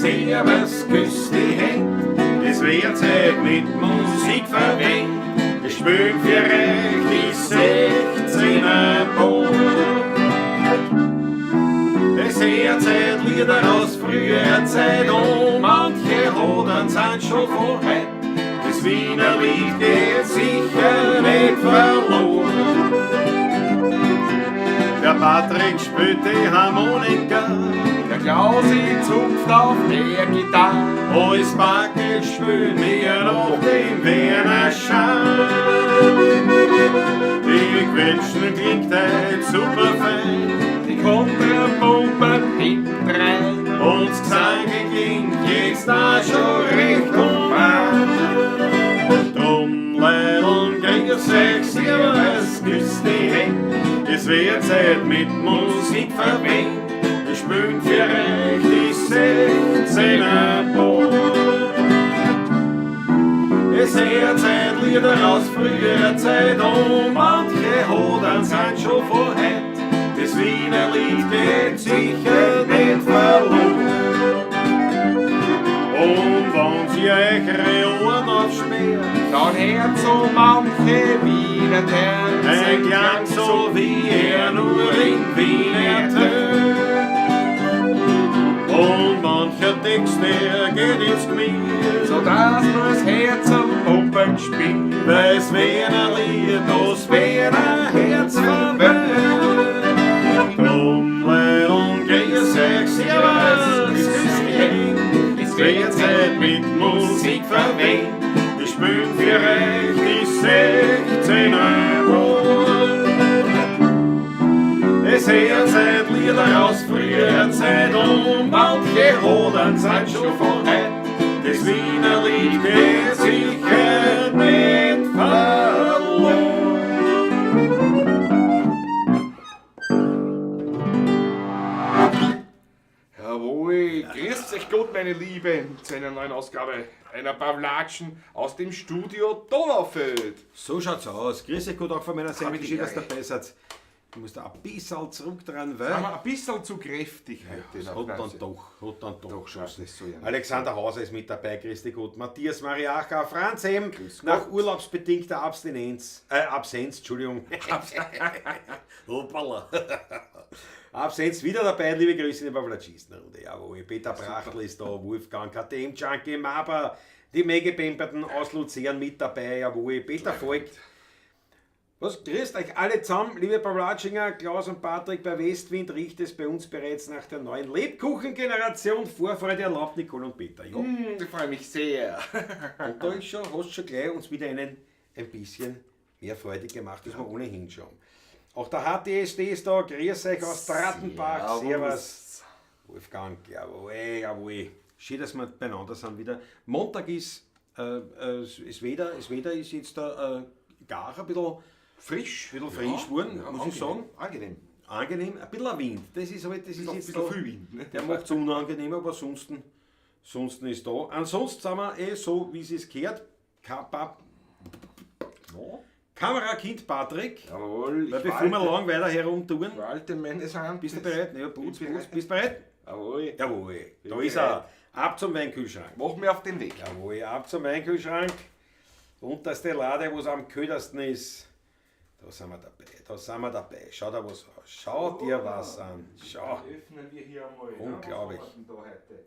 Servus, küss die Händ. Es wird Zeit mit Musik verwendet. Wir spielen für euch die 16er Ball. Es wird Zeit Lieder aus früherer Zeit und manche Hodern sind schon von heut. Das Wiener Lied geht sicher nicht verloren. Der Patrick spielt die Harmonika, Der Klausi zupft auf der Gitarre. Alles Backe spielen wir auf dem Wiener Schein. Die Quetschen klingt heut super fein Die Kontrapumpen hinten rein. und das Gesang klingt jetzt auch schon recht human. Drum, Leideln, grüß euch, servus, küsst die Händ. Es wird Zeit mit Musik verwendet. Wir spielen für euch die 16er Ball. Es wird Zeit Lieder aus früherer Zeit und manche Hodern sind schon von heut. Das Wiener Lied geht sicher nicht verloren. Und wenn sie euch Ohren aufsperrt, Dann hört so manche Wiener Terz. ein Klang so wie er nur in Wien ertönt. Und mancher Text, der geht ins Gemüt, So dass mir's Herz am Pumpen spielt. weil's Wiener Lied, das Wiener Herz verwöhnt. Drum, Leideln, grüß euch, servus, küsst die Händ. Es wird Zeit mit Musik verwendet. Wir spielen für euch die 16er Ball. Es wird Zeit Lieder aus früherer Zeit und manche Hodern sind schon von heut. Das Wiener Lied geht sicher nicht verloren. Jawohl, grüßt euch Gott, meine Lieben, zu einer neuen Ausgabe einer Pawlatschen aus dem Studio Donaufeld. So schaut's aus. Grüß euch gut auch von meiner Seite. Habe die Schön, dass ihr Ehre. dabei seid. Ich muss da ein bisschen zurück dran, Sind weil. wir ein bisschen zu kräftig heute. in Das der hat dann Nase. doch, hat dann doch, Doch, schon. das ist so, ja. Alexander Hauser ist mit dabei, Christi Gott, Matthias Mariacher, Franz M. Grüß Nach Gott. urlaubsbedingter Abstinenz, Absenz, Entschuldigung. Hoppala. Absenz wieder dabei, liebe Grüße in die Pavlatschistenrunde. Jawohl, Peter Brachtl ist da, Wolfgang, KTM Junkie, Maba, die Mege Pemperton aus Luzern mit dabei, jawohl, Peter Falk. Was, grüßt euch alle zusammen, liebe Pawlatschinger, Klaus und Patrick, bei Westwind riecht es bei uns bereits nach der neuen Lebkuchengeneration. Vorfreude erlaubt, Nicole und Peter. Ja. Ich freue mich sehr. Und da ist schon, hast schon gleich uns wieder einen ein bisschen mehr Freude gemacht, als wir ohnehin schon. Auch der HTSD ist da, grüß euch aus Trattenbach, servus. Wolfgang, jawohl, jawohl. Schön, dass wir beieinander sind wieder. Montag ist, das Wetter ist jetzt da gar ein bisschen Frisch. Ein bisschen frisch geworden, muss ich sagen. Angenehm. Angenehm, ein bisschen ein Wind. Das ist halt, das ist Bisschen, jetzt bisschen da, viel Wind. Ne? Der macht es unangenehm, aber sonst ist da. Ansonsten sind wir eh so, wie es gehört. Kamerakind Patrick. Jawohl, Weil bevor wir lang weiter herumtun, walte meines Amtes. bist du bereit? Ja, putz, Bin putz. bereit. Bist du bereit? Jawohl. Jawohl, da Bin ist er. Ab zum Weinkühlschrank. Mach mir auf den Weg. Jawohl, ab zum Weinkühlschrank. Unterste Lade, wo es am ködersten ist. Da sind wir dabei, da sind wir dabei. Schau dir was an. Schau dir was an. Schau. Öffnen wir hier einmal. Unglaublich. Was haben wir denn da heute?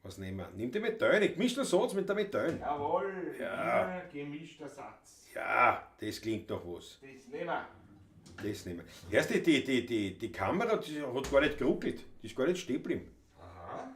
Was nehmen wir? Nimm die Medaille. Gemischter Satz mit der Medaille. Jawohl, Ja. Wiener gemischter Satz. Ja, das klingt doch was. Das nehmen wir. Das nehmen wir. Erst die Kamera, die hat gar nicht geruckelt. Die ist gar nicht stehen geblieben. Aha.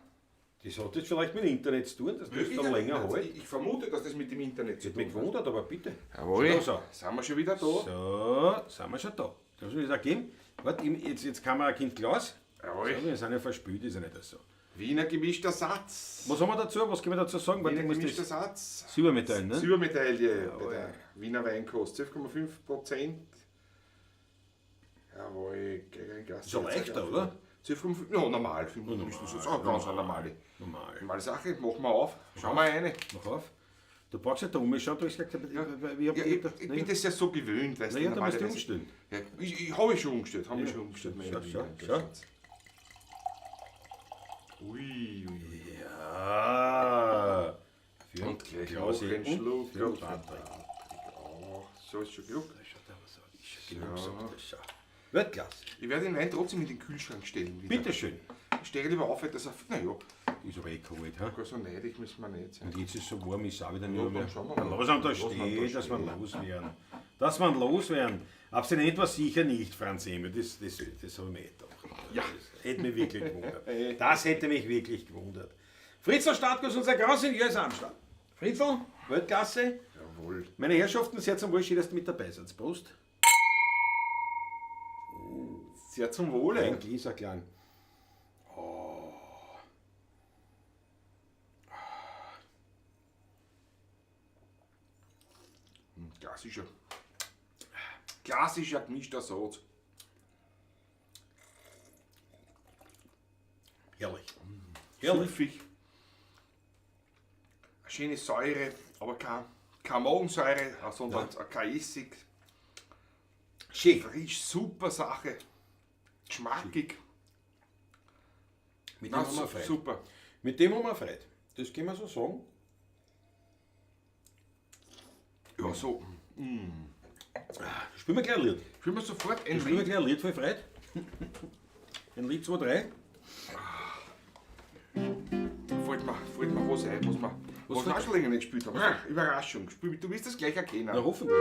Das hat jetzt vielleicht mit dem Internet zu tun, dass das dann länger hält. Ich vermute, dass das mit dem Internet zu Das hat mich tun hat. gewundert, aber bitte. Jawohl, Schau so. sind wir schon wieder da. So, sind wir schon da. Das muss ich da geben. Warte, jetzt Kamerakind Klaus. Jawohl. So, wir sind ja verspült, ist ja nicht so. Wiener gemischter Satz. Was haben wir dazu? Was können wir dazu sagen? Warte, Wiener ich muss gemischter das Satz. Silbermedaille, ne? Silbermedaille bei der Wiener Weinkost. 12,5%. Jawohl, gegen Gas. Ist ja leichter, oder? 12,5, ja, normal. normal. Das ist auch ganz eine normale. Normal. Normale Sache. Machen wir auf. Schauen wir rein. Mach auf. Du brauchst ja da umschauen, du hast gesagt, ich hab, Ja, ich bin das ja so gewöhnt, weißt du. Naja, da musst du normalerweise. umstellen. Ja, ich habe ich schon umgestellt, habe ich schon umgestellt. meine Schau, Lieben. schau, schau. Ui, ui, ui. Ja. Klausi ein und Schluck. für den Patrick. Auch, so ist schon genug. Da schaut er was an. Ist schon genug gesagt, das schau. Weltklasse. Ich werde den Wein trotzdem in den Kühlschrank stellen. Wieder. Bitteschön. Ich stehe lieber auf, dass er. Naja, Ist aber eh kalt, ha? gar so neidig müssen wir nicht sein. Und jetzt ist es so warm, ist es auch wieder nicht Ja, mehr. dann schauen wir mal. Lass ihn da Lass ihn da stehen, dass wir stehen. loswerden. Dass wir loswerden. Abstinent war sicher nicht, Franz Emil. Das habe ich mir eh gedacht. Ja. Das hätte mich wirklich gewundert. Das hätte mich wirklich gewundert. Fritzl Stadtguss, unser Grandingenieur ist am Start. Fritzl, Weltklasse. Jawohl. Meine Herrschaften, sehr zum Wohl, schön, dass du mit dabei seid. Prost. Sehr zum Wohle. Ein Gläserklang. Klassischer. Klassischer gemischter Satz. Herrlich. Herrlich. Süffig. Eine schöne Säure, aber kein Magensäure, sondern kein Essig. Schön. Frisch, super Sache. Geschmackig. Mit dem Na, haben wir Freude. super. Mit dem haben wir Freude. Das können wir so sagen. Ja, so. Spielen wir gleich ein Lied. Spielen wir sofort ein Spielen wir Lied. gleich ein Lied für Freude. Ein Lied 2, 3. Fällt mir was ein, was wir auch schon länger nicht gespielt haben. Ach, Überraschung. Du wirst das gleich erkennen. Na, hoffentlich.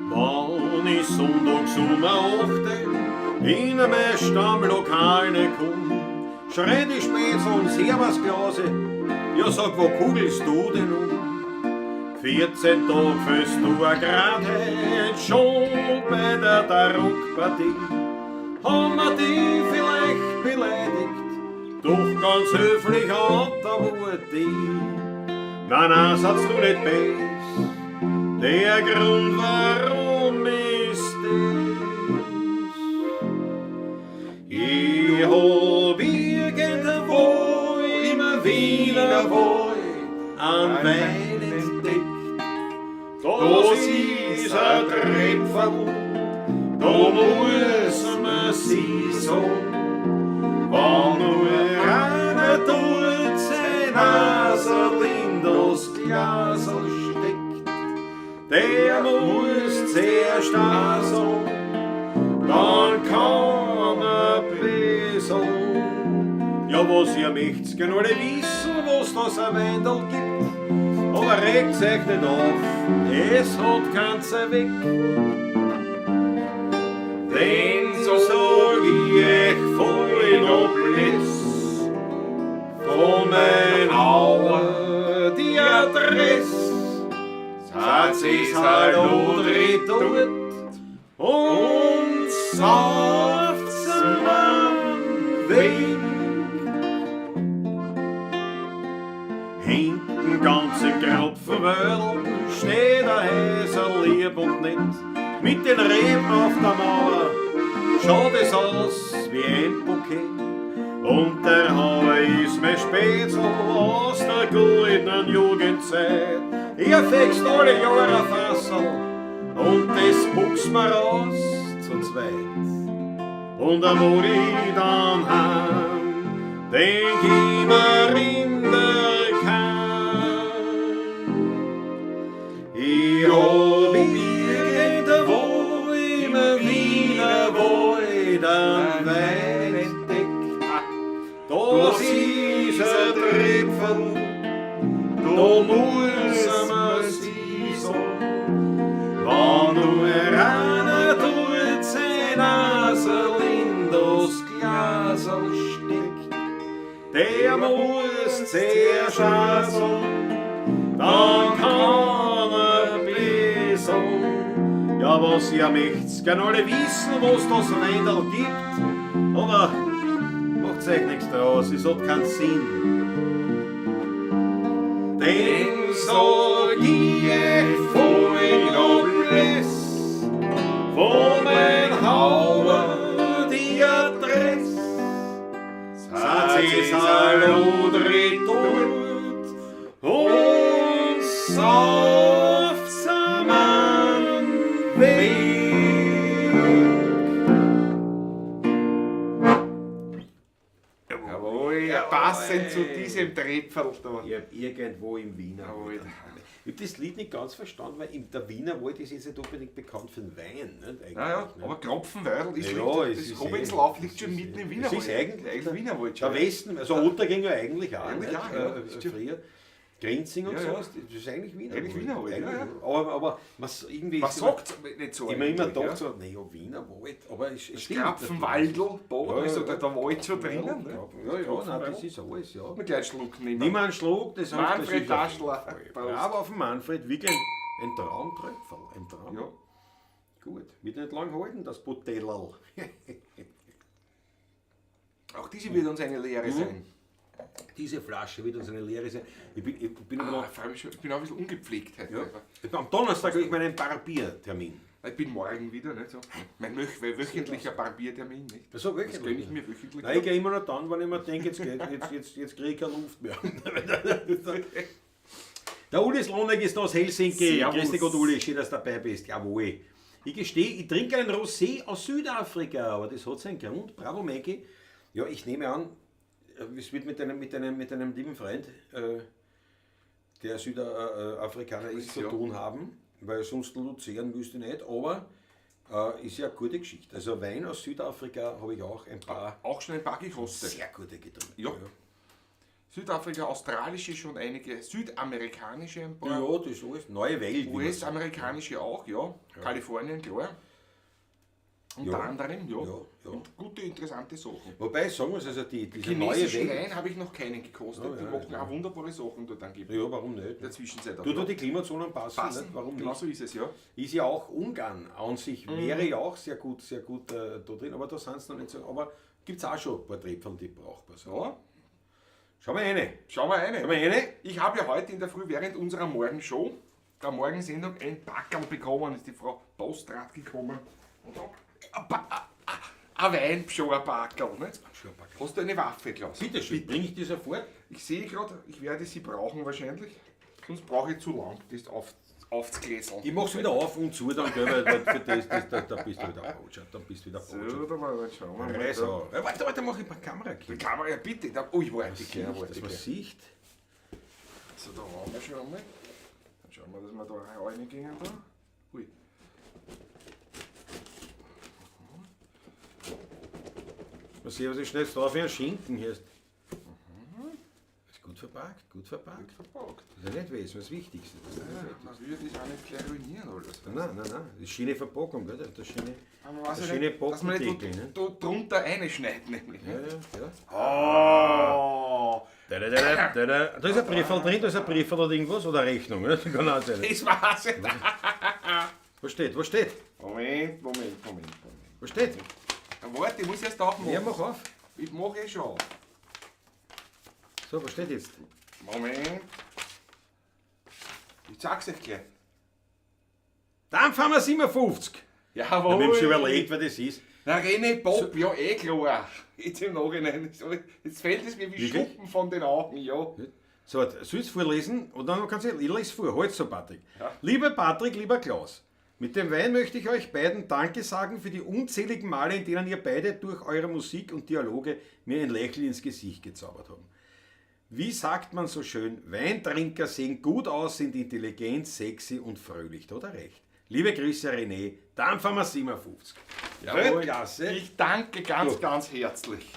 Wann ich sonntags um 8 in mein Stammlokal ne komm, schreit die Spätzl und Servus Klause, ja sag, wo kugelst du denn um? 14 Tag fühlst du a grad heut schon bei der Tarockpartie. Haben wir die vielleicht beleidigt, doch ganz höflich antwort ich. Nein, nein, sagst du nicht bess, der Grund warum ist das. Ich hab irgendwo im Wienerwald einen Wein entdeckt. Das ist ein Tröpferl, da muss man sie sagen. Wenn nur einer dort sein Naserl in das Glaserl steckt, der muss zuerst auch sagen, dann kann er besser. Ja, was ihr möcht's gern alle wissen, was das ein Weindl gibt, aber regt's euch nicht auf, es hat kein Zweck. Denn so sag ich euch voll Noblesse, von mein Auer die Adresse. Sagt sie's hallo dort und sauft's am Weg. Hinten ganz im Kropfenwödel steht ein Häser lieb und nett. Mit den Reben auf der Mauer schaut es aus wie ein Bouquet. Und der Hauer ist mein Spätzl aus der goldenen Jugendzeit. Er fext alle Jahre ein Fassel und das buchs mir raus zu zweit. Und am ich dann heim, denk ich mir in der Keim. Ich hab irgendwo im Wienerwald einen Wein entdeckt. Das ist ein Tröpferl, da muss man sie sagen. Wenn nur einer dort sein Naserl in das Glaserl steckt, der muss zuerst auch sagen, dann kann er besser. Ja, was ihr möcht's gern alle wissen, was das Weindl gibt, aber macht's euch nichts draus, es hat keinen Sinn. Denn sag ich euch voll Noblesse, von mein Hauer die Adresse. Sagt sie's hallo dort und sauft's. Sehr passend zu diesem Trepferl da. Ich hab irgendwo im Wiener Wald. Ich hab das Lied nicht ganz verstanden, weil der Wiener Wald ist jetzt nicht unbedingt bekannt für den Wein. Nicht? Eigentlich, Ja, ja, nicht? aber Kropfenweidel ist Ja, liegt, es das ist Robinsel liegt schon es mitten im ist Wienerwald. Es ist eigentlich Wienerwald Der Westen, also Otterging ja eigentlich auch. Eigentlich nicht? auch, ja. Früher. Grinzing und Ja, so, ja. das ist eigentlich Wienerwald. Eigentlich Wienerwald, ja, ja. Aber man, irgendwie Man ist sagt nicht so. immer, immer eigentlich, gedacht ja. so, naja, Wienerwald, aber es stimmt. Krapfenwaldl, da Ja, ist ja, ja der Wald schon drinnen. Ja, ne? ja, ja, nein, das ist alles, ja. Mal gleich einen Schluck nehmen. Nimm einen Schluck, das Manfred das ist auf jeden Daschler. Fall. Bravo auf den Manfred, wirklich ein Traumtröpferl, ein Traum. Ja. Gut, wird nicht lang halten, das Botellerl. Auch diese wird uns eine Lehre sein. Diese Flasche wird uns eine Lehre sein. Ich bin aber Ah, noch, ich freu mich schon, ich bin auch ein bisschen ungepflegt heute. ja. Am Donnerstag habe ich meinen Barbiertermin. Ich bin morgen wieder, nicht so. Mein wöchentlicher Barbiertermin, nicht? So, Das wöchentlich. gönne ich mir wöchentlich. Nein, ich gehe immer noch dann, wenn ich mir denke, jetzt kriege ich keine Luft mehr. Der Uli Slonek ist aus Helsinki. Servus. Grüß dich Gott, Uli, schön, dass du dabei bist. Jawohl. Ich gestehe, ich trinke einen Rosé aus Südafrika, aber das hat seinen Grund. Bravo, Maggie. Ja, ich nehme an, es wird mit einem lieben Freund, der Südafrikaner ist, zu Ja. tun haben, weil sonst Luzern wüsste ich nicht, aber ist ja eine gute Geschichte. Also Wein aus Südafrika habe ich auch ein paar Auch schon ein paar gekostet. sehr gute getrunken. Ja. Südafrika, australische schon einige, südamerikanische ein paar. Ja, das ist alles. Neue Welt. US-amerikanische auch, ja. Kalifornien, klar. Unter Ja. anderem, ja. Ja, ja. Und gute, interessante Sachen. Wobei, sagen wir es, also diese neue Chinesischen Welt. Wein habe ich noch keinen gekostet. Ja, Die ja, machen ja. auch wunderbare Sachen dort angeblich. Ja, warum nicht? In der Zwischenzeit auch. Du, ja. die Klimazonen passen, Passen, nicht? Warum genau nicht? so ist es, ja. Ist ja auch Ungarn an sich, wäre ja auch sehr gut da drin, aber da sind es noch nicht so. Aber gibt es auch schon ein paar Tröpfchen, die brauchbar sind. Ja. Schau mal eine. Schauen wir eine. Schau mal eine. Ich habe ja heute in der Früh während unserer Morgenshow, der Morgensendung, ein Packerl bekommen. Ist die Frau Postrat gekommen und hat ein Weinpschorpackerl. Nicht? Hast du eine Waffe, Klaus? Bitte schön, bring ich die sofort? Ich sehe gerade, ich werde sie brauchen wahrscheinlich. Sonst brauche ich zu lang, das aufzugläseln. Ich mach's wieder auf und zu, dann, gell, weil für das, da bist du wieder Botschaft. Dann bist du wieder So, Botschaft. da mal, dann schauen wir mal. Reiß Da. auf. Warte, warte, mach ich ein paar Kamera. Die Kamera, ja bitte. Da, oh, ich warte gleich, warte Dass man gleich. sieht. So, da haben wir schon einmal. Dann schauen wir, dass wir da reingehen. Da. Ui. Was hier, was ich schnell drauf wie ein Schinken hier ist. Ist gut verpackt, gut verpackt. Gut verpackt. Das ist ja nicht weh, das ist das Wichtigste. Das ist Ja, man will das auch nicht gleich ruinieren alles. Nein, nein, nein. Das ist schöne Verpackung, gell? Das schöne, Aber man weiß das ja schöne nicht, dass man nicht Packendeckel, ne? da drunter reinschneidet, nämlich. Ja, Ne? ja, ja. Oh, Da, da, da, da, da. Da ist ein Brief drin, da ist ein Brief oder irgendwas oder eine Rechnung. Ne? Das kann auch sein. Das war's. Was steht? Was steht? Moment, Moment, Moment, Moment. Was steht? Ja, warte, ich muss erst aufmachen. Ja, mach auf. Ich mach eh schon auf. So, was steht jetzt? Moment. Ich sag's euch gleich. Dampfhammer 57. Jawohl. Ich hab schon überlegt, wer das ist. Na, René Bob, ja eh klar. Jetzt im Nachhinein. Jetzt fällt es mir wie Wirklich? Schuppen von den Augen, ja. So, soll ich vorlesen? Und dann kannst du, ich lese vor, halt so, Patrick. Ja. Lieber Patrick, lieber Klaus, mit dem Wein möchte ich euch beiden Danke sagen für die unzähligen Male, in denen ihr beide durch eure Musik und Dialoge mir ein Lächeln ins Gesicht gezaubert habt. Wie sagt man so schön, Weintrinker sehen gut aus, sind intelligent, sexy und fröhlich, oder recht? Liebe Grüße, René, Dampfhammer 57. Weltklasse. Ich danke ganz, Du. ganz herzlich.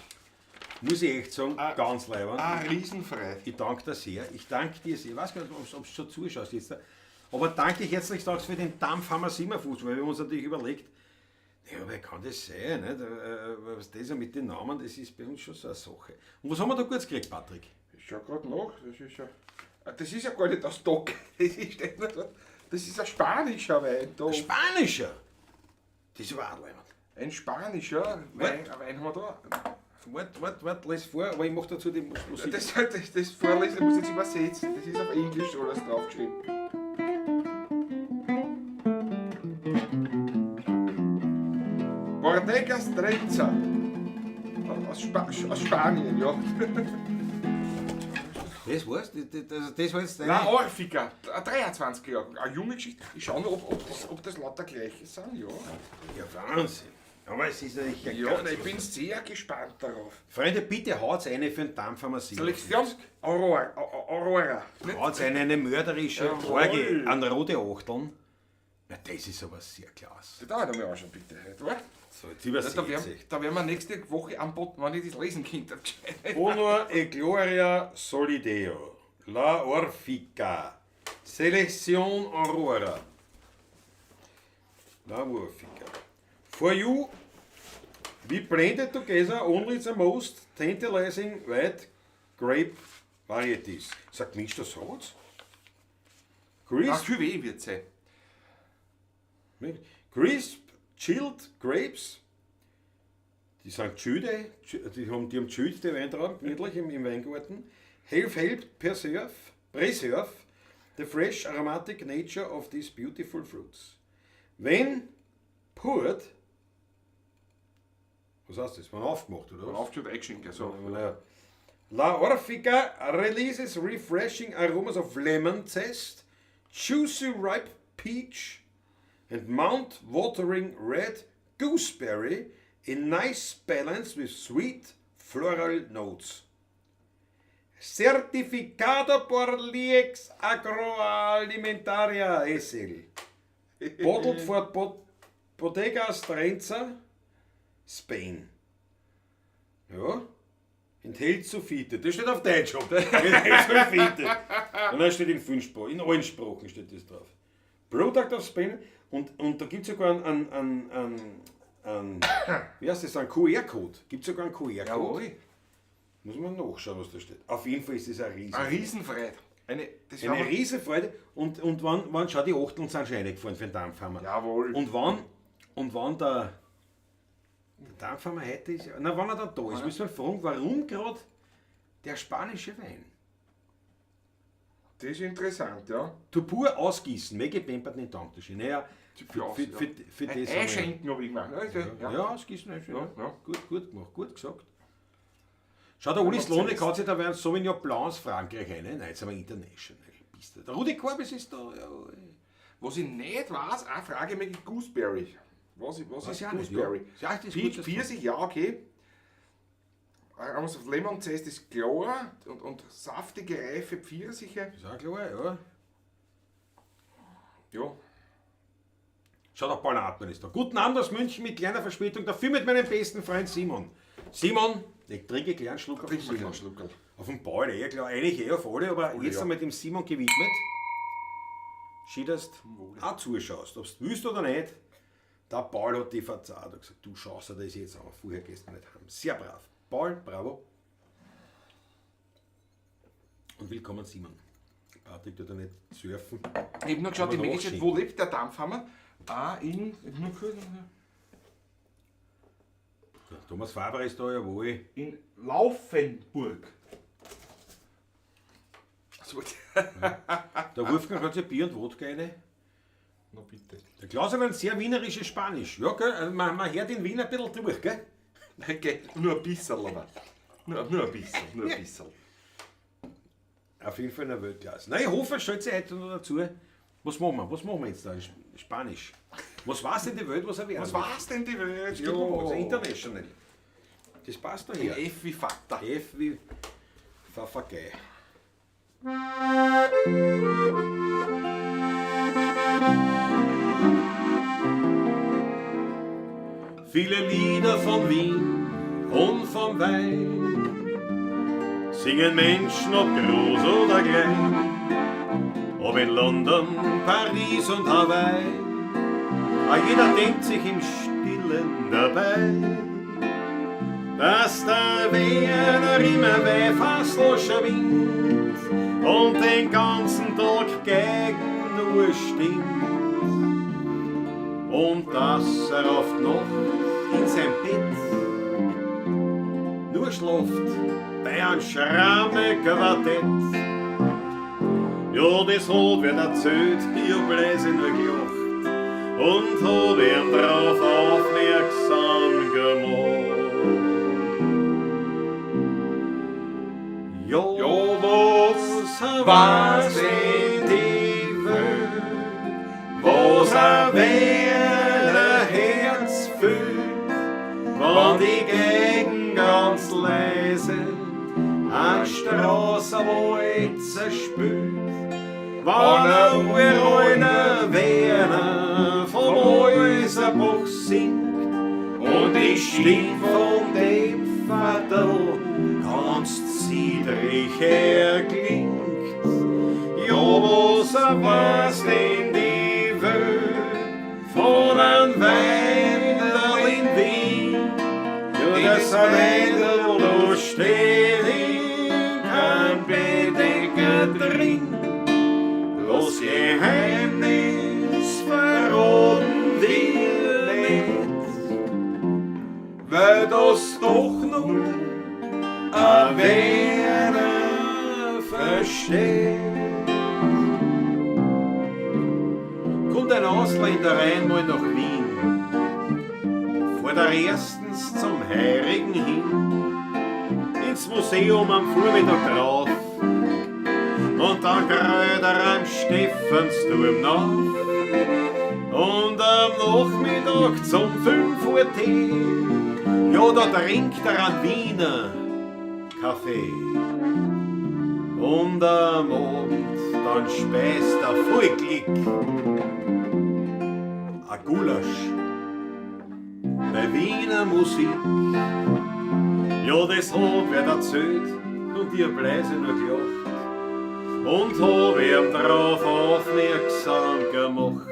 Muss ich echt sagen, ganz leibend. Ah, riesenfrei. Ich danke dir sehr. Ich danke dir sehr. Ich weiß gar nicht, ob du schon zuschaust jetzt. Aber danke ich herzlich auch für den Dampfhammer 57, weil wir haben uns natürlich überlegt, ja, wer kann das sein? Nicht? Was das ja mit den Namen, das ist bei uns schon so eine Sache. Und was haben wir da kurz gekriegt, Patrick? Ich schau grad nach. Das ist ja gar nicht aus Dock. Das ist ein spanischer Wein da. Ein spanischer? Das war auch leibend. Ein spanischer Wein, ein Wein haben wir da. Warte, warte, warte, les vor, aber ich mach dazu die Musik. Das Vorlesen muss ich jetzt übersetzen. Das ist auf Englisch alles draufgeschrieben. Bodegas Trenza. Aus Spanien, ja. Das war's? Das war jetzt deine... Nein, Orphica, 23 Jahre. Eine junge Geschichte. Ich schau noch, ob das lauter gleiche sind, ja. Ja, Wahnsinn. Aber es ist natürlich ein Ja, ganz nein, ich bin sehr gespannt darauf. Freunde, bitte haut eine für den Dampfhammer Selektion 57. Aurora. Aurora. Nicht? Haut eine mörderische Jawohl. Orgie an rote Achteln. Na, das ist aber sehr klasse. Das dauert einmal anschauen, bitte. Nicht wahr? So, jetzt Ja, da, übersetze werden, ich. da werden wir nächste Woche anboten, wenn ich das lesen könnte. Honor e Gloria Solideo. La Orfica. Selección Aurora. La Orfica. For you, we blended together only the most tantalizing white grape varieties. Sagt gemischter Satz? Ach, Crisp, Cuvée wird sein. crisp, chilled grapes. Die sind Schüde, die haben chilled, die Weintrauben, gemütlich im Weingarten. Have helped preserve the fresh aromatic nature of these beautiful fruits. When poured, was heißt das? Wenn aufgemacht, oder was? Aufgeschaut, eingeschenkt. Also. Ja. La Orfica releases refreshing aromas of lemon zest, juicy ripe peach and mouth watering red gooseberry in nice balance with sweet floral notes. Certificado por Liex Agroalimentaria SL. Bottled for Bodegas Trenza, Spain. Ja. Enthält Sulfite. Das steht auf Deutsch. Enthält Sulfite. Und dann steht in fünf Sprachen, in allen Sprachen steht das drauf. Product of Spain. Und da gibt es sogar einen, wie heißt das, einen QR-Code. Gibt es sogar einen QR-Code. Jawohl. Muss man nachschauen, was da steht. Auf jeden Fall ist das ein Riesen. Eine Riesenfreude. Eine, das Eine war- Riesenfreude. Und wann, schau, die Achteln sind schon reingefahren für den Dampfhammer. Jawohl. Und wann der Dampfhammer heute ist, na, wann er dann da ist, müssen wir fragen, warum gerade der spanische Wein? Das ist interessant, ja. To pour ausgießen, Maggie Pempert nicht Dankeschön. Naja, für das haben wir- Einschenken habe ich gemacht. Ja, ja. Ja, ausgießen, einschenken. Ja, ja. Gut, gut gemacht, gut gesagt. Schau, der Uli Slonik hat sich da während Sauvignon Blanc aus Frankreich rein. Nein, jetzt sind wir international. Bist du. Der Rudi Korbis ist da. Ja. Was ich nicht weiß, eine Frage mit Gooseberry. Was Weiß ist ich auch nicht, Gooseberry? ja. Ja, das ist Peach, gut, das Pfirsich, ja, okay. Aromas of Lemon Zest ist klar und saftige, reife Pfirsiche. Ist auch klar, ja. Ja. Schau, der Paul Hartmann ist da. Guten Abend aus München mit kleiner Verspätung. Dafür mit meinem besten Freund Simon. Simon, ich trinke einen kleinen Schluck auf den Trink mal Simon. einen Schluckerl. Auf den Paul, eh klar, eigentlich eh auf alle, aber jetzt ja. einmal dem Simon gewidmet. Schön, dass du auch zuschaust, ob du willst oder nicht. Der Paul hat die verzahlt und gesagt, du schaust dir das jetzt an, vorher gehst du nicht heim. Sehr brav. Paul, bravo. Und willkommen Simon. Patrick tut ja nicht surfen. Ich habe nur geschaut, die Kann man Möglichkeit, wo lebt der Dampfhammer? Ah, in. Nur kurz, Der Thomas Faber ist da, jawohl. in Laufenburg. So, Der Wolfgang hat sich Bier und Wodka rein. na bitte. Der Klaus hat ein sehr wienerisches Spanisch. Ja, gell? Also man hört in Wien ein bisschen durch, gell? Okay, nur ein bisschen, aber. Nur ein bisschen, nur ein bisschen. Auf jeden Fall eine Weltklasse. Na, ich hoffe, es stellt sich heute noch dazu. Was machen wir? Was machen wir jetzt da? Spanisch. Was weiß denn die Welt, was er werden Was wird? war's denn die Welt? Das geht noch was. International. Das passt da her. F wie Vater. F wie Pfaffergei. Viele Lieder von Wien und vom Wein singen Menschen, ob groß oder klein, ob in London, Paris und Hawaii. A jeder denkt sich im Stillen dabei, dass der Wiener immer weh Fassl schwingt und den ganzen Tag gegen nur stinkt. Und dass er oft noch in sein Bett nur schlaft bei einem Schramme-Quartett. Ja, das hat wer erzählt, ich hab leise nur gelacht und hab ihn drauf aufmerksam gemacht. Ja, Ja, was was denn die Welt, was ein Wiener Herz fühlt? leise an Straße, wo jetzt spült. Wann ein uralter Werner vom Häuserbach singt und die Stimme von dem Vaterl ganz ziedrig erklingt. Ja, was weiß denn die Welt von einem Weinderl in Wien? Ja, das Weinderl, da steht in kein Bedenker drin. Das Geheimnis verraten wir nicht, weil das doch nur ein Werner versteht. Kommt ein Ausländer einmal nach Wien, fährt er erstens zum Heirigen hin, ins Museum am Vormittag drauf, und dann greift er am Stephansturm nach, und am Nachmittag zum 5 Uhr Tee, ja, da trinkt er einen Wiener Kaffee. Und am Abend dann speist er voll Glück ein Gulasch bei Wiener Musik. Ja, das hat wer erzählt und ich hab leise nur gelacht und hab ihm drauf aufmerksam gemacht.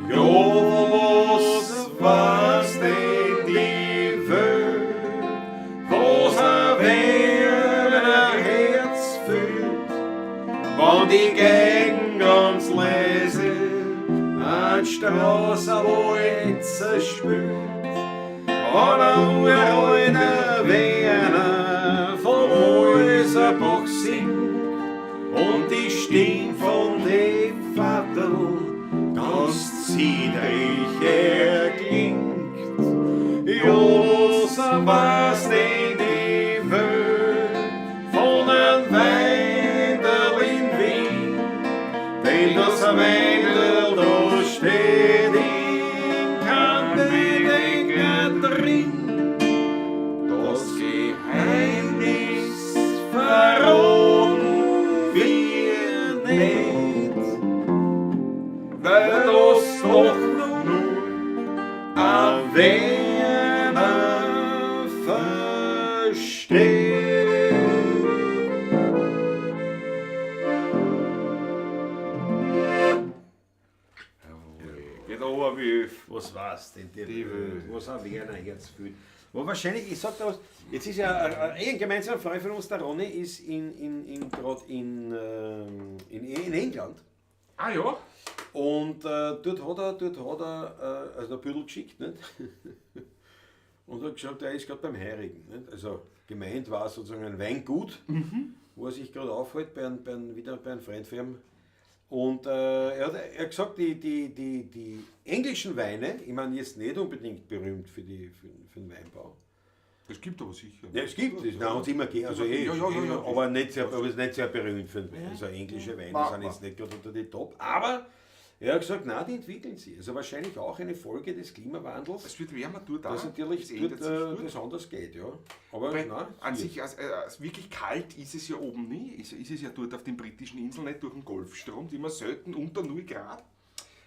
Ja, was weiß denn die Welt, was ein Werner Herz fühlt, wenn die Gegend ganz leise an Straße, wo jetzt spült, wenn ein uralter Werner vom Häuserbach singt und die Stimme von dem Vaterl ganz ziedrig erklingt. Ja, was weiß denn die Welt von einem Weinderl in Wien? Denn das Weinderl, da steht in kein Bedenken drin. Das Geheimnis verraten wir nicht, weil das doch nur ein Werner versteht. Geht aber wie Öf. Was war's denn? Die, Die Welt. Was ein Werner Herz fühlt. Aber wahrscheinlich, ich sag da was, jetzt ist ja ein gemeinsamer Freund von uns, der Ronny, ist grad in England. Ah ja? Und dort hat er also ein Büdel geschickt, nicht? Und hat gesagt, er ist grad beim Heirigen. Nicht? Also gemeint war sozusagen ein Weingut, wo er sich grad aufhält, wieder bei einem Freund von ihm. Und er hat gesagt, die englischen Weine, ich meine jetzt nicht unbedingt berühmt für den Weinbau. Das gibt aber sicher. Ja, es gibt es. Nein, hat's immer gegeben. Also eh, Ja, ja, ja, ja. aber nicht sehr, aber ist nicht sehr berühmt für den Wein. Also englische Weine sind jetzt nicht gerade unter die Top. Aber er hat gesagt, nein, die entwickeln sich. Also wahrscheinlich auch eine Folge des Klimawandels. Es wird wärmer dort auch. Dass natürlich Es ändert dort, sich dort. das anders geht, ja. Aber Wobei, nein, an es wird. sich, als wirklich kalt ist es ja oben nie. Ist es ja dort auf den britischen Inseln nicht durch den Golfstrom, die immer selten unter 0 Grad.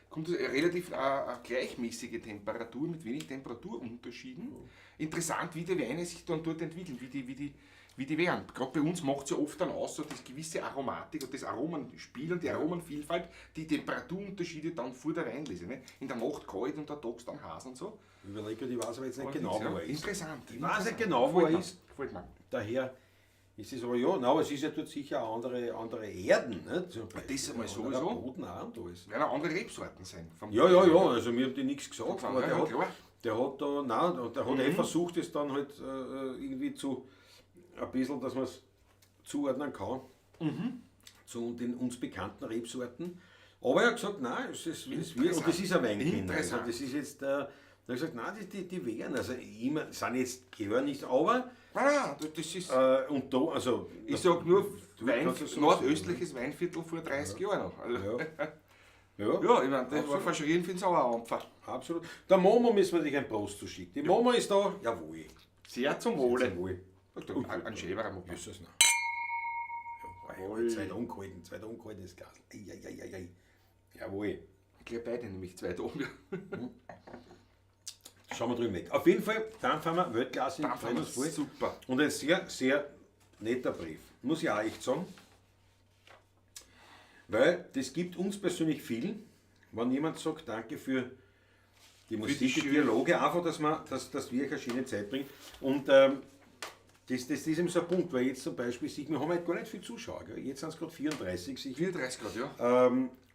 Kommt es relativ gleichmäßige Temperatur mit wenig Temperaturunterschieden. Interessant, wie die Weine sich dann dort entwickeln, wie die werden. Gerade bei uns macht's ja oft dann aus, so das gewisse Aromatik und das Aromenspiel und die Aromenvielfalt, die Temperaturunterschiede dann vor der Weinlese. Ne? In der Nacht kalt und der Tags dann heiß und so. Ich überlege, ich weiß aber jetzt nicht Aber genau, fix, ja. wo er ist. Interessant. Ich weiß nicht genau, wo er Gefällt mir. ist. Gefällt mir. Daher ist es aber ja, nein, aber es ist ja dort sicher andere Erden, ne? Zum Beispiel. Das einmal Anderer sowieso. Boden auch und alles. Werden auch andere Rebsorten sein. Vom Ja, ja, ja, also mir haben die nichts gesagt, Vom aber der ja, hat, klar. der hat da, nein, und der hat eh versucht, es dann halt irgendwie zu, ein bisschen, dass man's zuordnen kann, zu den uns bekannten Rebsorten. Aber er hat gesagt, nein, es ist, es wird, und das ist ein Weinkenner. Also Interessant. das ist jetzt, da hat er gesagt, nein, die wären, also immer, sind jetzt, gehören nicht, aber Nein, nein, das ist, und da, also, ich sag nur, du kannst es so nordöstliches Weinviertel vor 30 Jahren noch. Also, Ja. Ja, Ja, ich meine, das war verschrien für den Sauerampfer. Absolut. Der Momo müssen wir dich ein Prost zu schicken. Die Momo ist da, jawohl. Sehr zum Wohle. Jawohl. Ein Schäberer muss man. Ist das noch? Jawohl. Zweit angehalten das Glas. Ei, ei, ei, ei, ei. Jawohl. Ich glaube beide nämlich zwei da oben. Schauen wir drüben weg. Auf jeden Fall, dann fahren wir Weltklasse, Dann fahren wir voll. super. Und ein sehr, sehr netter Brief. Muss ich auch echt sagen. Weil das gibt uns persönlich viel, wenn jemand sagt, danke für die Musik, die die schöne- Dialoge, einfach, dass wir euch eine schöne Zeit bringen. Und das ist eben so ein Punkt, weil jetzt zum Beispiel, wir haben halt gar nicht viel Zuschauer, gell? Jetzt sind es gerade 34 sicher. 34 Grad, ja.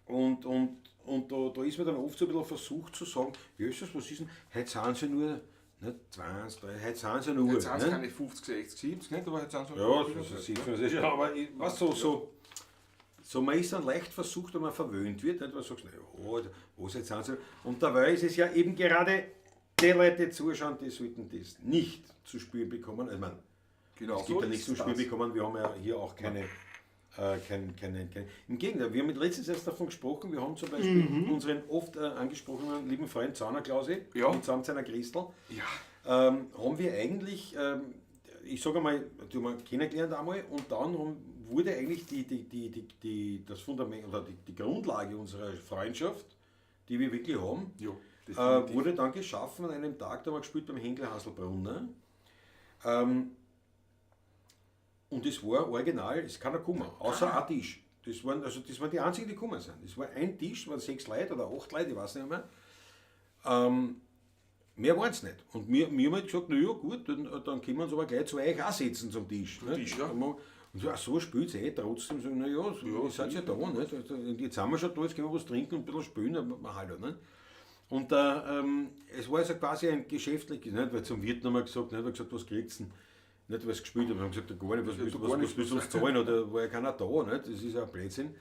Und da ist man dann oft so ein bisschen versucht zu sagen, Jesus, was ist denn, heute sind sie nur, nicht 20, 30, heute sind sie nur. Jetzt sind es ne? keine 50, 60, 70, nicht? Aber jetzt sind es Ja, das ist das ist, aber ich, weißt, so, man ist dann leicht versucht, wenn man verwöhnt wird, nicht? Weil du sagst, na ja, was jetzt sind sie. Und dabei ist es ja eben gerade die Leute, die zuschauen, die sollten das nicht zu spüren bekommen. Also, ich meine, Genau, es gibt so ja nichts ist zum Spiel das. bekommen, wir haben ja hier auch keine, keine. Im Gegenteil, wir haben mit letztens erst davon gesprochen, wir haben zum Beispiel unseren oft angesprochenen lieben Freund Zauner Klausi, Ja. mitsamt seiner Christel, Ja. haben wir eigentlich, ich sage einmal, die haben wir kennengelernt einmal und dann wurde eigentlich das Fundament oder die Grundlage unserer Freundschaft, die wir wirklich haben, Ja, definitiv. wurde dann geschaffen an einem Tag, da haben wir gespielt beim Henkel Haselbrunner. Und es war original, es ist keiner gekommen, außer ein Tisch. Das waren die einzigen, die gekommen sind. Es war ein Tisch, waren 6 Leute oder 8 Leute, ich weiß nicht mehr. Mehr waren es nicht. Und wir haben halt gesagt, na ja, gut, dann können wir uns aber gleich zu euch auch setzen zum Tisch. Zum Tisch, ja. Und so, ach so spielt es eh trotzdem. So, na ja, so, ihr seid ja da, nicht? Und jetzt sind wir schon da, jetzt können wir was trinken und ein bisschen spielen, aber hallo, nicht? Und es war also quasi ein geschäftliches, nicht? Weil zum Wirt haben wir gesagt, nicht? Weil gesagt, was kriegt's denn? Nicht, weil sie gespielt haben, haben gesagt, ja, gar nicht, was willst du uns zahlen? Oder war ja keiner da, nicht? Das ist ja ein Blödsinn.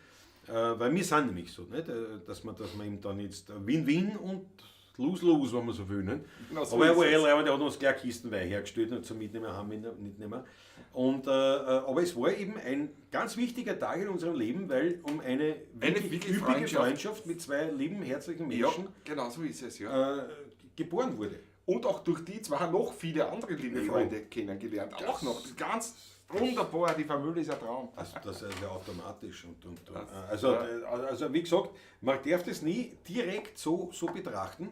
Weil wir sind nämlich so, nicht? Dass man eben dann jetzt Win-Win und Lose-Lose, wenn man so will. Nicht? Genau, so aber er war ist eh es. leibend, der hat uns gleich Kisten Wein hergestellt und zum Mitnehmen haben wir nicht mehr. Und, aber es war eben ein ganz wichtiger Tag in unserem Leben, weil um eine wirklich wirklich üppige Freundschaft. Freundschaft mit zwei lieben, herzlichen Ja, Menschen genau so ist es, ja. geboren wurde. Und auch durch die zwei noch viele andere liebe Ja. Freunde kennengelernt. Auch noch. Ganz wunderbar, die Familie ist ein Traum. Also das ist ja automatisch. Also wie gesagt, man darf das nie direkt so betrachten.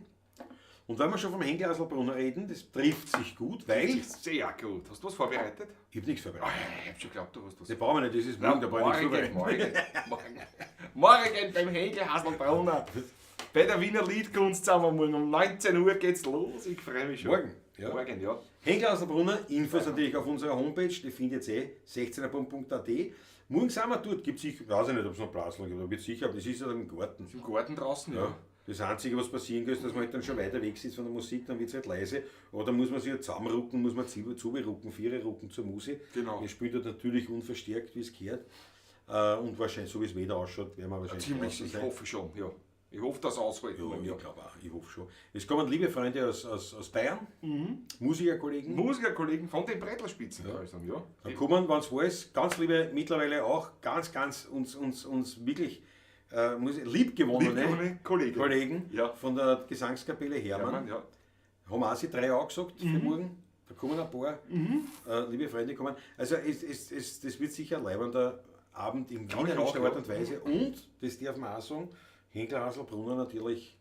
Und wenn wir schon vom Henkel Haselbrunner reden, das trifft sich gut, weil... Sehr gut. Hast du was vorbereitet? Ich habe nichts vorbereitet. Ich hab schon geglaubt, du hast was. Das brauchen wir nicht, das ist morgen, da brauche ich nichts morgen, vorbereiten. morgen beim Henkel Haselbrunner. Bei der Wiener Liedkunst sind wir morgen um 19 Uhr geht's los. Ich freue mich schon. Morgen, ja. Morgen, ja. Henkel Haselbrunner, Infos natürlich auf unserer Homepage, die findet ihr eh, 16er.at. Morgen sind wir dort, gibt sicher, weiß ich nicht, ob es noch Platz gibt, aber wird sicher, aber das ist ja im Garten. Im Garten draußen, ja. Ja. Das Einzige, was passieren kann, ist, dass man halt dann schon weiter weg sitzt von der Musik, dann wird es halt leise. Oder muss man sich halt zusammenrucken, muss man zuberucken, Vierer rucken zur Musik. Genau. Wir spielen dort natürlich unverstärkt, wie es gehört. Und wahrscheinlich, so wie es Wetter ausschaut, werden wir wahrscheinlich Ziemlich, draußen ich sein. hoffe schon, ja. Ich hoffe, dass aushalten. Ja, ich glaube auch, ich hoffe schon. Es kommen liebe Freunde aus Bayern, Musikerkollegen. Musikerkollegen von den Brettlerspitzen, ja. Also, ja. Da kommen, wenn es weiß, ganz liebe, mittlerweile auch ganz, ganz uns wirklich liebgewonnene Liebgewonnene Kollegen. Kollegen Ja. von der Gesangskapelle Hermann. Hermann, ja. Haben auch sie 3 angesagt für morgen. Da kommen ein paar liebe Freunde kommen. Also das wird sicher ein leibender Abend in Glaub ich wienerischer auch, Art und Weise. Und, das darf man auch sagen, Henkel Haselbrunner natürlich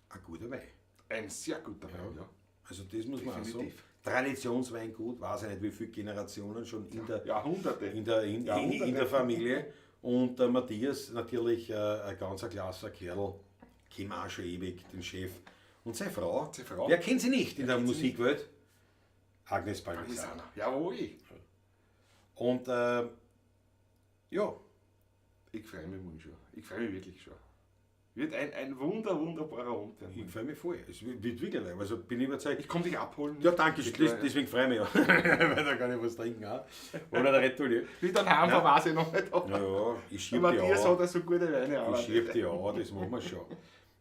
ein guter Wein. Ein sehr guter Wein, ja. Also das muss man auch sagen. Definitiv. Traditionsweingut, weiß ich nicht, wie viele Generationen schon in der, Jahrhunderte. in der, in, Jahrhunderte. in der Familie. Und der Matthias natürlich ein ganz klasse Kerl, kennen wir auch schon ewig, den Chef. Und seine Frau, Seine Frau. wer kennt sie nicht in der Musikwelt? Agnes Palmisano. Palmisano. Jawohl. Und ja. Ich freue mich morgen schon. Ich freue mich wirklich schon. Wird ein wunderbarer Abend werden. Ich freue mich voll. Es wird wirklich leid. Also bin ich überzeugt. Ich komme dich abholen. Ja, danke schön. Ja. Deswegen freue ich mich ja. Weil da kann ich was trinken auch. Oder der Red Bull. Wie dann heimfahren, weiß ich noch nicht. Ja, ja, ich schieb die Matthias an. hat ja so gute Weine. Ich schieb die an, das machen wir schon.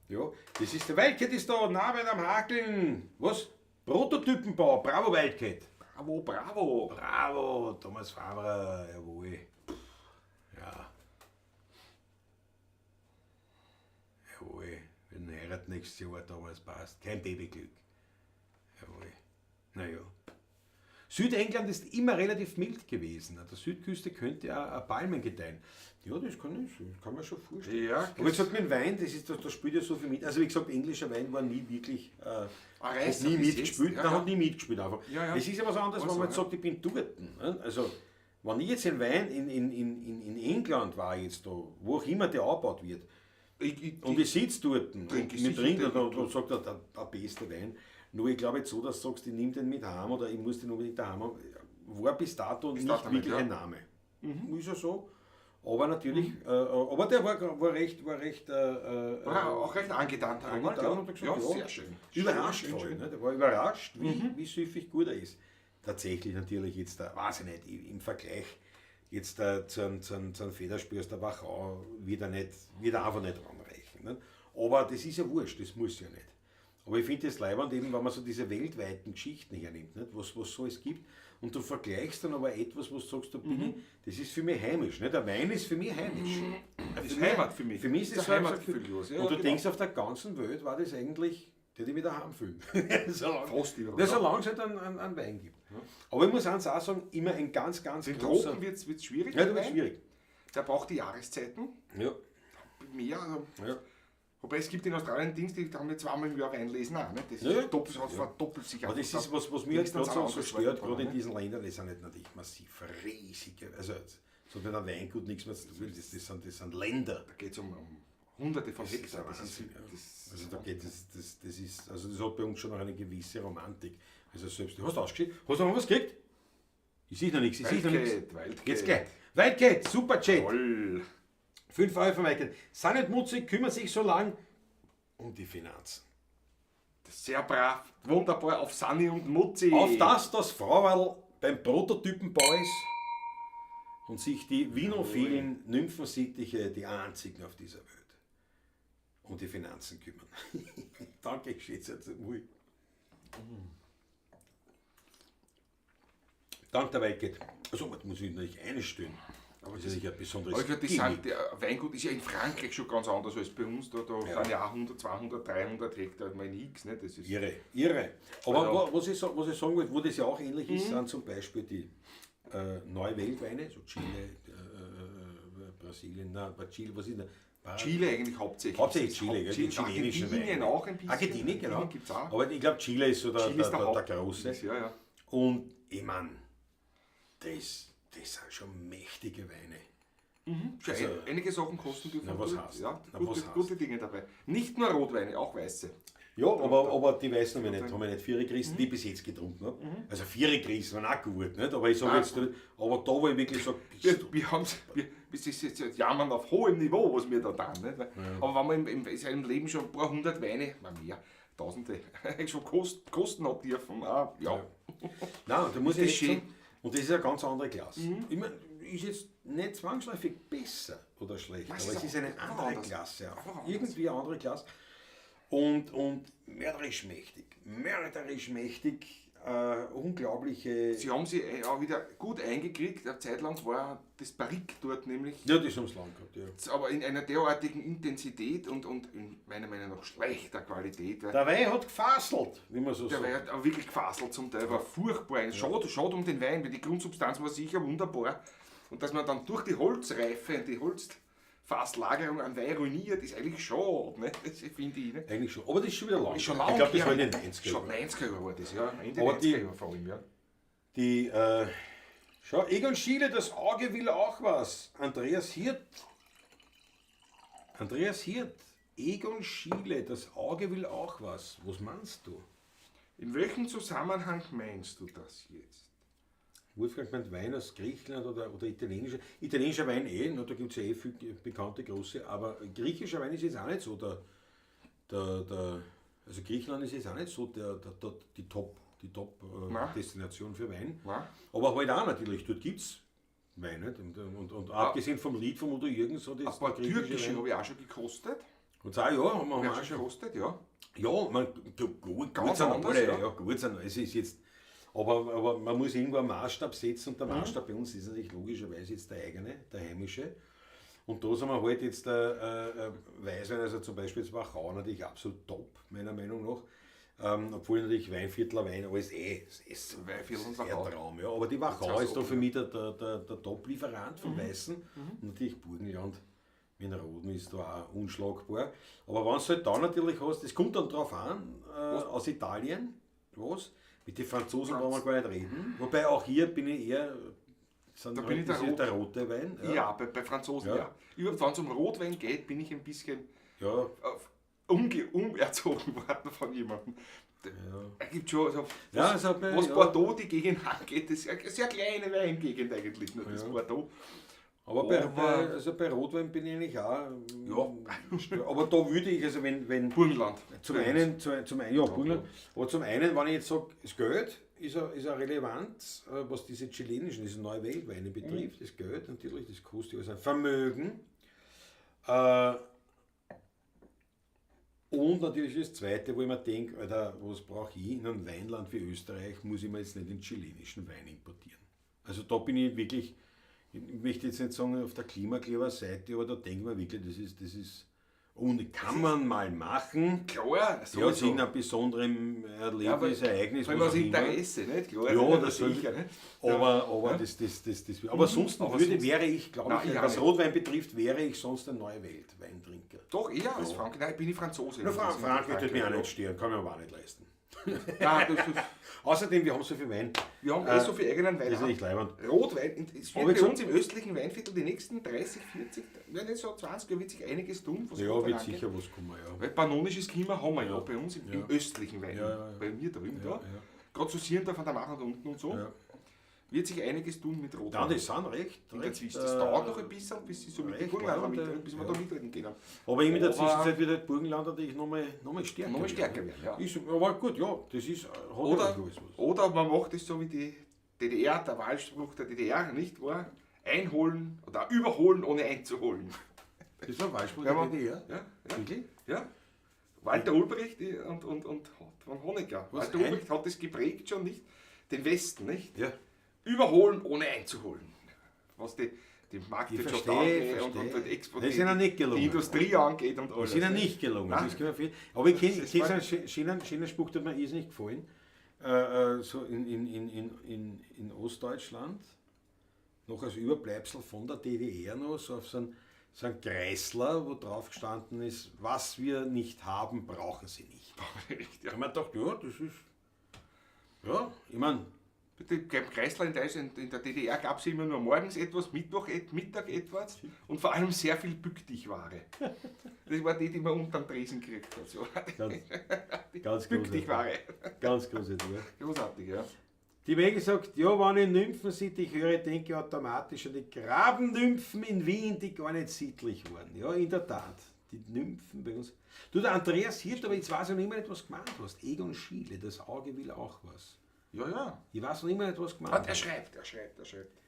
Ja, das ist der Wildcat ist da, Namen am Hakeln. Was? Prototypenbau, bravo Wildcat. Bravo, bravo. Bravo, Thomas Fabrer, jawohl. Ja. heiraten nächstes Jahr, aber es passt. Kein Babyglück. Jawohl. Naja. Südengland ist immer relativ mild gewesen. An der Südküste könnte auch Palmen gedeihen. Ja, das kann man schon vorstellen. Ja, aber wie gesagt, mit Wein, das ist, da spielt ja so viel mit. Also wie gesagt, englischer Wein war nie wirklich, hat nie mitgespielt. Ja, ja. Hat nie mitgespielt einfach. Ja, ja. Es ist ja was anderes, wenn man jetzt sagt, ich bin dort. Ne? Also, wenn ich jetzt den Wein in England war, jetzt da, wo auch immer der angebaut wird, und ich sitze dort und wir trinken und sagt er, der beste Wein. Nur ich glaube jetzt so, dass du sagst, ich nehme den mit heim oder ich muss den unbedingt daheim haben, war bis dato nicht wirklich ein Name. Mhm. Ist ja so. Aber natürlich, aber der war recht war auch recht angetan. Angetan, hat gesagt, ja, sehr schön. Überrascht voll, ne? Der war überrascht, wie süffig gut er ist. Tatsächlich natürlich jetzt, da, weiß ich nicht, im Vergleich jetzt zu einem Federspiel aus der Wachau wird er einfach nicht ranreichen. Ne? Aber das ist ja wurscht, das muss ja nicht. Aber ich finde das leibend eben, wenn man so diese weltweiten Geschichten hernimmt, nicht? Was so es gibt, und du vergleichst dann aber etwas, wo du sagst, da bin ich, das ist für mich heimisch. Nicht? Der Wein ist für mich heimisch. Das ist Heimat für mich. Für mich ist das Heimatgefühl. Ja, und du denkst, auf der ganzen Welt war das eigentlich, der die mich daheim fühlen. Fast überall. Solange es halt einen Wein gibt. Ja. Aber ich muss eins auch sagen, immer ein ganz, ganz Den großer... Tropen wird es schwierig. Ja, da wird schwierig. Der braucht die Jahreszeiten. Ja. Mehr, also ja. Wobei es gibt in Australien Dings, die haben ja zweimal im Jahr Wein lesen auch. Ne? Das ja, ist doppelt, verdoppelt sich. Aber das ist was, was mir jetzt gerade so stört, gerade in diesen Ländern, das sind nicht natürlich massiv riesige, also so mit einem Weingut nichts mehr zu tun, das sind Länder. Da geht es um Hunderte von Hektar. Das hat bei uns schon noch eine gewisse Romantik. Also selbst, hast du ausgeschickt? Hast du noch was gekriegt? Ich sehe noch nichts, ich sehe noch nichts. Jetzt gleich. Wildcat, super Chat. 5 Euro von Wildcat. Sei nicht mutzig, kümmert sich so lang um die Finanzen. Sehr brav, wunderbar, auf Sanni und Mutzi. Auf das Frauerl beim Prototypenbau ist und sich die vinophilen Nymphensittiche, die einzigen auf dieser Welt, um die Finanzen kümmern. Danke, ich schätze jetzt. Dank der Wildcat. Also, man muss sich natürlich einstellen. Aber das ist ja besonderes. Aber ich finde, das Weingut ist ja in Frankreich schon ganz anders als bei uns. Da ja. Sind ja auch 100, 200, 300 Hektar, ich meine nichts. Ne? Das ist irre, irre. Aber also, was ich sagen wollte, wo das ja auch ähnlich ist, sind zum Beispiel die Neuweltweine, so Chile, Brasilien, Chile, was ist das? Chile eigentlich hauptsächlich. Hauptsächlich Chile, gell? Die chilenischen Argentinien Weine. auch ein bisschen. Argentinien, genau. Gibt's auch. Aber ich glaube, Chile ist so der große. Ist, ja, ja. Und ich meine, das sind schon mächtige Weine. Mhm. Also, einige Sachen kosten dürfen. Na, was heißt? Ja, gute Dinge dabei. Nicht nur Rotweine, auch Weiße. Ja, aber die Weißen haben wir nicht, haben wir nicht Viere gerissen, die ich bis jetzt getrunken habe. Also Viere gerissen waren auch gut, nicht? Aber ich sage jetzt, aber da, wo ich wirklich sage, wir ist jetzt jammern auf hohem Niveau, was wir da tun. Nicht? Ja. Aber wenn man im Leben schon ein paar hundert Weine, mal mehr, Tausende, schon kosten hat dürfen, ja. Ja. Nein, da muss ich echt sagen, und das ist eine ganz andere Klasse. Ich meine, ist jetzt nicht zwangsläufig besser oder schlechter, aber es ist eine andere Klasse auch. Irgendwie eine andere Klasse. Und mörderisch mächtig, unglaubliche... Sie haben sie auch wieder gut eingekriegt. Eine Zeit lang war das Barrique dort nämlich... Ja, das haben sie lang gehabt, ja. Aber in einer derartigen Intensität und in meiner Meinung nach schlechter Qualität. Der Wein hat gefaselt, wie man so sagt. Der Wein hat auch wirklich gefaselt zum Teil, war furchtbar. Ja. Schade um den Wein, weil die Grundsubstanz war sicher wunderbar. Und dass man dann durch die Holzreife und die Holzfasslagerung an Wein ruiniert, ist eigentlich schade, ne? Das finde ich. Ne? Eigentlich schon. Aber das ist schon wieder lang. Ist schon lang. Ich glaube, das war in den 90er Jahren. Schon 90er Jahre war das, ja. Ende aber 90er Jahre vor allem, ja. Schau, Egon Schiele, das Auge will auch was. Andreas Hirt. Egon Schiele, das Auge will auch was. Was meinst du? In welchem Zusammenhang meinst du das jetzt? Wolfgang meint Wein aus Griechenland oder italienischer. Italienischer Wein eh, da gibt es ja eh viele bekannte große, aber griechischer Wein ist jetzt auch nicht so also Griechenland ist jetzt auch nicht so die Top-Destination für Wein. Nein. Aber halt auch natürlich, dort gibt es Wein. Nicht? Und abgesehen vom Lied von Udo Jürgens so das ein paar türkische habe ich auch schon gekostet. Und auch, ja, haben wir auch schon gekostet, ja. Ja, man, gut, ganz sind anders, alle, ja. Gut sind, es ist jetzt. Aber man muss irgendwo einen Maßstab setzen und der Maßstab bei uns ist natürlich logischerweise jetzt der eigene, der heimische. Und da sind wir halt jetzt Weißwein, also zum Beispiel jetzt Wachau natürlich absolut top, meiner Meinung nach. Obwohl natürlich Weinviertler Wein, alles ist Weinviertel und sehr Wachau. Traum, ja. Aber die Wachau Das ist da auch, für ja. mich der Top-Lieferant vom Weißen. Und natürlich Burgenland mit dem Roten ist da auch unschlagbar. Aber wenn du halt da natürlich hast, es kommt dann drauf an, aus Italien, was? Mit den Franzosen brauchen wir gar nicht reden. Wobei auch hier bin ich eher, sind Da halt, bin ich der das ist Rot- der rote Wein. Ja, bei Franzosen, Ja. ja. Überhaupt, wenn es um Rotwein geht, bin ich ein bisschen Ja, umerzogen worden von jemandem. Er gibt schon, also, Ja, was, also bei- was ja. Bordeaux die Gegend angeht, das ist eine sehr kleine Weingegend eigentlich, nur das Ja. Bordeaux. aber bei Rotwein bin ich eigentlich auch. Ja. Aber da würde ich, also wenn Burgenland. zum einen, zum einen, ja, Burgenland, aber zum einen, wenn ich jetzt sage, das Geld ist ja relevant, was diese chilenischen, diese neue Weltweine betrifft, das Geld natürlich, das kostet ja alles ein Vermögen. Und natürlich das Zweite, wo ich mir denke, Alter, was brauche ich in einem Weinland wie Österreich, muss ich mir jetzt nicht den chilenischen Wein importieren. Also da bin ich wirklich, ich möchte jetzt nicht sagen auf der Klimakleberseite, aber da denke ich mir wirklich, das ist, und kann man mal machen. Klar, Ja, sowieso. aus irgendeinem besonderen Ja, aber Erlebnis, Ereignis, Vor allem was aus auch immer. Interesse, nicht? Klar, Ja, das sicher. Nicht? Aber, aber das, aber sonst Aber sonst- wäre ich, glaube Nein, ich, ich auch was nicht. Rotwein betrifft, wäre ich sonst ein Neue Welt Weintrinker. Doch, eher als Frankreich. Nein, bin ich Franzose. Na, Frankreich tut mir auch ja. nicht stören, kann mir aber auch nicht leisten. Nein, das ist, Außerdem, wir haben so viel Wein, wir haben eh so viel eigenen Wein. das ist nicht leibend. Rotwein, es Aber wird bei ich uns im östlichen Weinviertel die nächsten 30, 40, ja nicht so 20 Jahre wird sich einiges tun. Was Ja, Rotwein wird angeht. sicher was kommen, ja. Weil pannonisches Klima haben wir ja bei uns im östlichen Wein. Ja, ja, ja. Bei mir drüben da. ja. Gerade so Sierndorf von der Machern unten und so. Ja. Wird sich einiges tun mit Rotwein. Nein, das sind recht. In der recht, Zwist. Das dauert noch ein bisschen, bis sie so mit den recht Burgenländern leibende, mitreden, bis wir ja. da mitreden können. Aber eben in der Aber- Zwischenzeit wird halt Burgenland natürlich nochmal noch mal stärker Noch mal stärker werden, ja. Ist, aber gut, ja, das ist, hat ja Oder, alles was. oder man macht es so wie die DDR, der Wahlspruch der DDR, nicht wahr? Einholen oder überholen, ohne einzuholen. Das war ein Wahlspruch Ja, der man- DDR. Ja, ja. Wirklich? Ja. Walter Ulbricht und von Honecker. Was, Walter Ulbricht hat das geprägt schon, nicht? Den Westen, nicht? Ja. Überholen, ohne einzuholen. Was die Marktwirtschaft Ich verstehe, angeht und verstehe. den Export, Das ist ihnen nicht gelungen. die Industrie angeht und alles. Das ist ihnen nicht gelungen. Nein. Das kann man viel. Aber ich kenne Das kenn war- so einen schönen Spruch, der mir irrsinnig gefallen. So in Ostdeutschland, noch als Überbleibsel von der DDR noch, so auf so einen Kreisler, wo drauf gestanden ist, was wir nicht haben, brauchen sie nicht. Echt, Da ja. haben wir gedacht, ja, das ist. Ja, ich meine, Bitte, beim Kreisler in Deutschland, in der DDR gab es immer nur morgens etwas, Mittwoch, Mittag etwas und vor allem sehr viel Bückdichware. Das war die, die man unterm Tresen gekriegt hat. So. ganz, ganz großartig. Bückdichware. Ganz großartig. Ja. Großartig, ja. Die Mege sagt, ja, wenn ich Nymphensittich höre, denke ich automatisch an die Grabennymphen in Wien, die gar nicht sittlich waren. Ja, in der Tat. Die Nymphen bei uns. Du, der Andreas Hirt, aber jetzt weiß ich noch immer nicht, was du gemeint hast. Egon Schiele, das Auge will auch was. Ja, ja. Ich weiß noch immer nicht, was du gemeint Ah, er hast. schreibt, er schreibt, er schreibt.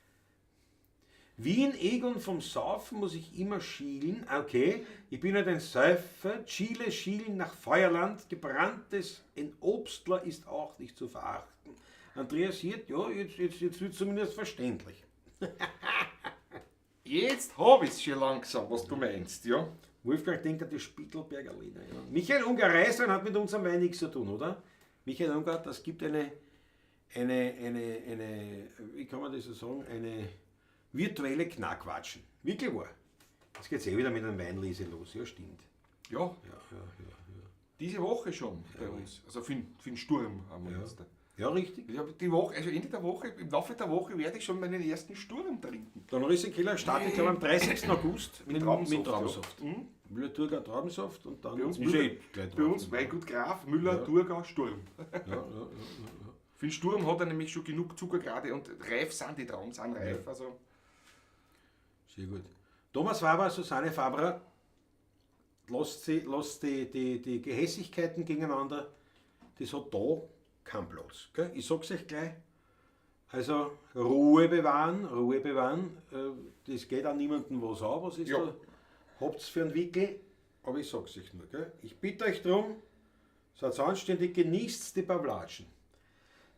Wien, Egon vom Saufen muss ich immer schielen. Okay, ich bin halt ein Säufer. Chile, schielen nach Feuerland. Gebranntes in Obstler ist auch nicht zu verachten. Andreas Hirt, ja, jetzt wird zumindest verständlich. Jetzt hab ich's schon langsam, was du meinst, ja. Wolfgang denkt an die Spittelberger Lena. Ja. Michael Ungar Reiswein hat mit unserem Wein nichts zu tun, oder? Michael Ungar, das gibt eine, wie kann man das so sagen, eine virtuelle Knackwatschen. Wirklich wahr. Jetzt geht's eh wieder mit einem Weinlese los, ja stimmt. Ja, Ja. Diese Woche schon bei uns. Also für den Sturm haben wir jetzt. Ja, richtig. Ich hab die Woche, also Ende der Woche, im Laufe der Woche werde ich schon meinen ersten Sturm trinken. Der Norrissenkeller startet, glaube ich, am 30. August mit Traubensaft, Mit Traubensaft. ja. Mhm. Müller-Thurgau Traubensaft und dann Bei uns, ist Müller, eh gleich bei uns drauf. Weingut Graf, Müller, Thurgau, Sturm. Ja. Für den Sturm hat er nämlich schon genug Zuckergrade und reif sind die Trauben, sind reif. Also Sehr gut. Thomas Faber, Susanne Faberer, lasst, sie, lasst die Gehässigkeiten gegeneinander, das hat da keinen Platz. Gell? Ich sag's euch gleich. Also Ruhe bewahren, Ruhe bewahren. Das geht auch niemandem was an, was ist Ja. da? Habt's für einen Wickel, aber ich sag's euch nur. Gell? Ich bitte euch drum, seid anständig, genießt die Pavlatschen.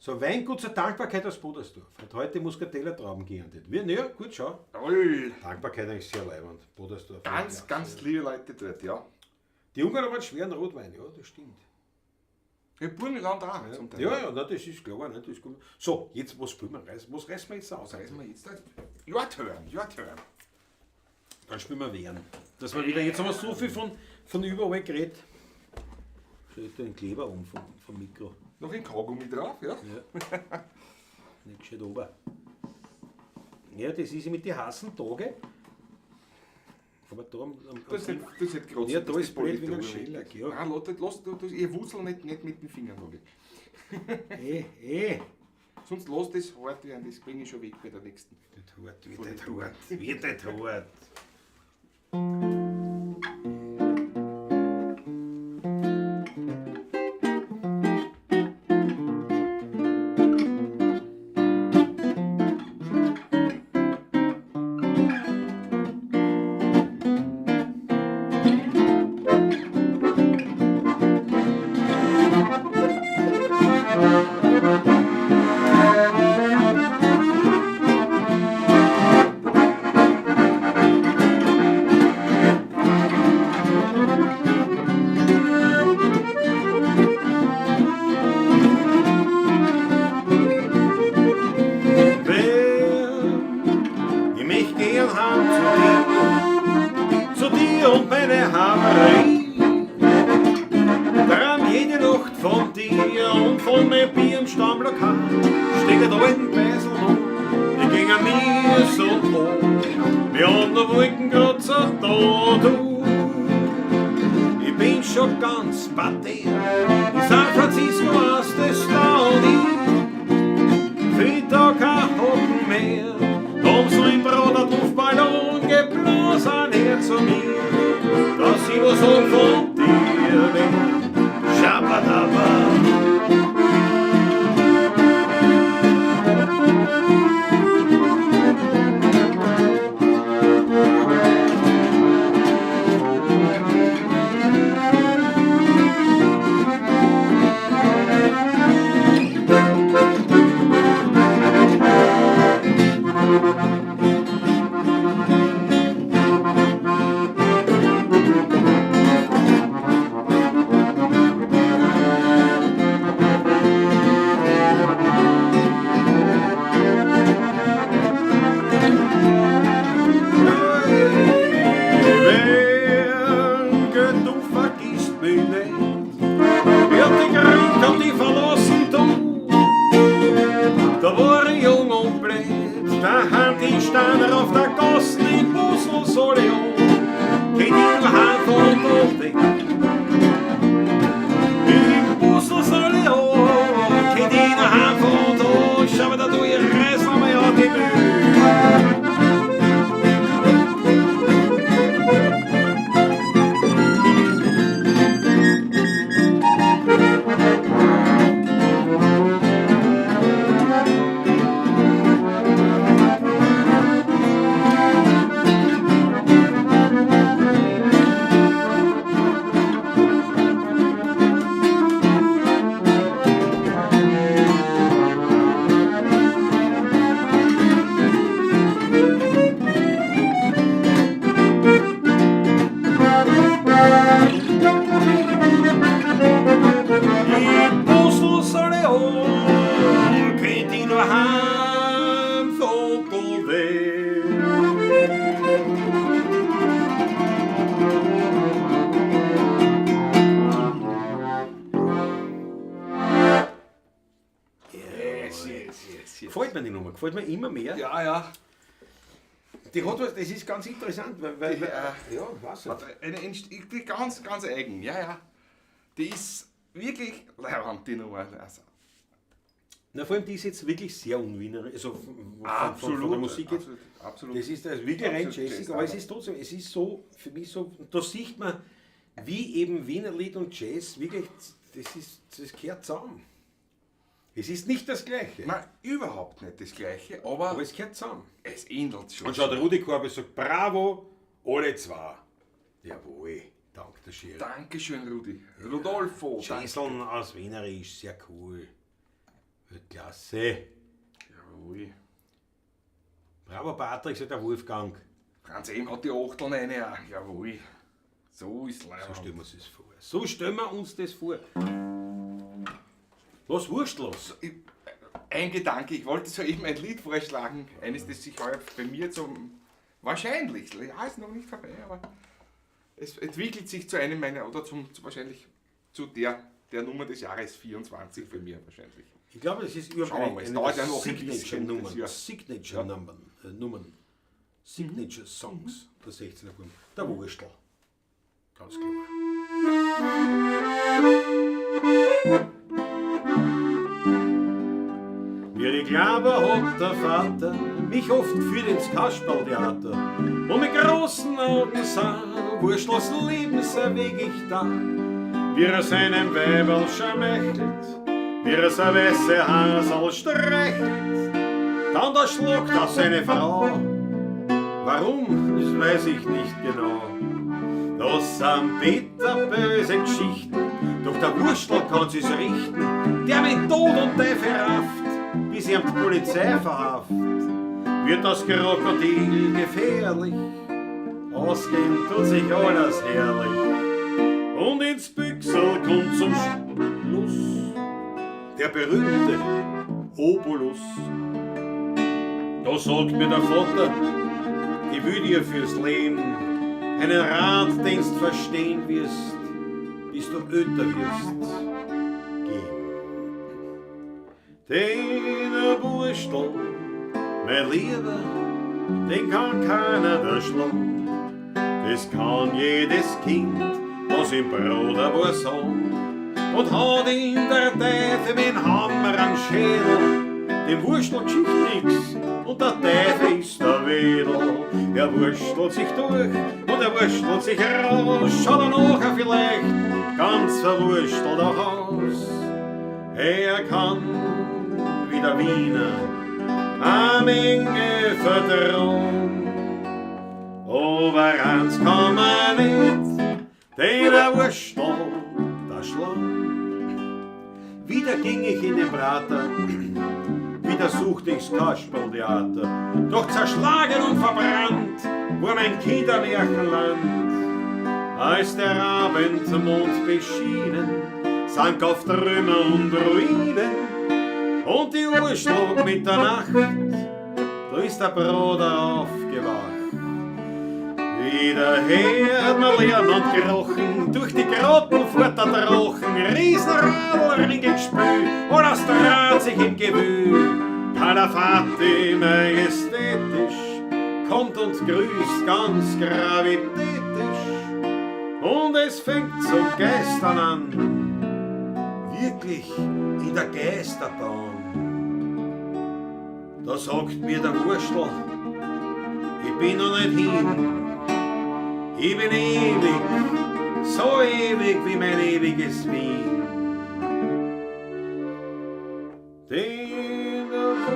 So, Weingut zur Dankbarkeit aus Podersdorf. Hat heute Muskatellertrauben geerntet. Wir, ja, gut, schau. Jawohl. Dankbarkeit eigentlich sehr leibend. Podersdorf. Ganz, ja. ganz liebe Leute dort, ja. Die Ungarn haben einen schweren Rotwein, ja, das stimmt. Ja, Burgenland auch zum Teil. Ja, ja, na, das ist klar, ne, das ist gut. So, jetzt, was spielen wir? Was reißen wir jetzt aus? Was reißen wir jetzt da? Jord hören, Jord hören. Dann spielen wir Wehren. Dass wir wieder, jetzt haben wir so viel von überall geredet. Schau ich da den Kleber um vom Mikro. Noch ein Kaugummi drauf, ja? Ja. Nicht gescheit ober. Ja, das ist mit den heißen Tagen. Aber da am Das ist nicht gerade Ja, da ist blöd wie ein Schellack, ja. Nein, lass, lass, ihr Wurzel nicht mit dem Finger noch. Sonst lass das hart werden, das bringe ich schon weg bei der nächsten. Wird hart, wird hart, wird hart. Zu dir und meine Haverie. Träum jede Nacht von dir und von meinem Bier im Stammlokal. Steck ein alten Beisel an, die gingen mir so an. Wir haben noch Wolkenkratzer da, du. Ich bin schon ganz parterre. In San Francisco hast es da und ich. Find da kein Hocken mehr. Da haben sie im Brot einen Luftballon geblasen her zu mir, dass ich was hab von dir will. Schabadaba. Gefällt mir die Nummer, gefällt mir immer mehr. Ja, ja. Die hat was, das ist ganz interessant, weil Die, ja, weiß nicht. Hat eine die ganz, ganz eigen, ja, ja. Die ist wirklich leibend, die Nummer. Also. Na, vor allem die ist jetzt wirklich sehr unwienerisch, also von der Musik jetzt. Absolut, absolut. Das ist also wirklich rein Absolut jazzig, Jazz, aber es aber ist trotzdem, es ist so, für mich so, da sieht man, wie eben Wienerlied und Jazz wirklich, das gehört zusammen. Es ist nicht das Gleiche. Nein, überhaupt nicht das Gleiche, aber aber es gehört zusammen. Es ähnelt schon. Und schau, der Rudi Korbe sagt, bravo, alle zwei. Jawohl, danke der Schiri. Dankeschön, Rudi. Rudolfo. Jazzeln aus Wienerisch, sehr cool. Klasse. Jawohl. Bravo Patrick, sagt der Wolfgang. Franz M. hat die Achteln rein auch. Jawohl. So ist So leider. stellen wir uns das vor. So stellen wir uns das vor. Los, wurscht los. Ein Gedanke, ich wollte soeben ein Lied vorschlagen. Eines, das sich heuer bei mir zum. Wahrscheinlich, ja, ist noch nicht vorbei, aber es entwickelt sich zu einem meiner, oder zum, zu wahrscheinlich zu der Nummer des Jahres 24 bei mir wahrscheinlich. Ich glaube, das ist überhaupt Schauen wir mal, es dauert ja noch ein bisschen, Signature-Nummern. das Jahr. Signature-Nummern. Nummern. Signature Songs der 16er Buben. Der Wurstel. Ganz klar. Wie ich glaube, hat der Vater mich oft geführt ins Kasperltheater. Und mit großen Augen sah, Wurstels Lebenserweg ich da. Wie er seinem Weiberl schmeichelt, wie er sein weiße Hasel streichelt. Dann da schlagt er seine Frau. Warum, das weiß ich nicht genau. Das sind bitterböse Geschichten, doch der Wurstel kann sie's richten, der mit Tod und Teufel rafft, bis ihm die Polizei verhaft. Wird das Krokodil gefährlich, ausgehen tut sich alles herrlich. Und ins Büchsel kommt zum Schluss der berühmte Obolus. Da sagt mir der Vater, ich will dir fürs Leben einen Rat, den's verstehen wirst, bis du älter wirst, geben. Den Wurstel, mein Lieber, den kann keiner da schlagen. Das kann jedes Kind, was im Bruder war sagen. Und hat ihm der Teufel mit dem Hammer am Schädel, dem Wurstel geschicht nix, und der Teufel ist der Wedel. Er wurstelt sich durch und er wurstelt sich raus, schaut er nachher vielleicht ganz verwurstelt auch aus. Er kann wie der Wiener eine Menge vertrauen, aber eins kann man nicht, den er wurstelt, da schlagen. Wieder ging ich in den Prater, wieder suchte ich's Kasperltheater. Doch zerschlagen und verbrannt war mein Kindermärchenland. Als der Abendmond beschienen, sank auf Trümmer und Ruinen. Und die Uhr schlug Mitternacht, da ist der Bruder aufgewacht. Wieder hört man Lärm und Krochen, durch die Grotten fuhrt der Drachen, Riesenradl, Ringelgespül, und das dreht sich im Gewühl. Kalafati majestätisch kommt und grüßt ganz gravitätisch. Und es fängt zu Geistern an, wirklich in der Geisterbahn. Da sagt mir der Wurstel, ich bin noch nicht hin. Ich bin ewig, so ewig wie mein ewiges Wien. Den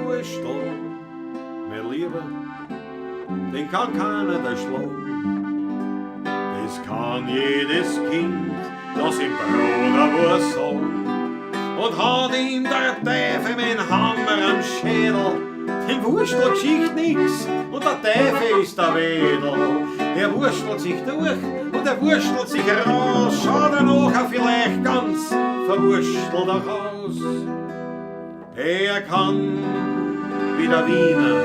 Wurstel, mein Lieber, den kann keiner da schlagen. Das kann jedes Kind, das im Bruder war sagen. Und hat ihm der Teufel mit dem Hammer am Schädel, dem Wurstel geschicht nix und der Teufel ist der Wedel. Er wurstelt sich durch und er wurstelt sich raus, schaut er nachher vielleicht ganz verwurstelt auch aus. Er kann wie der Wiener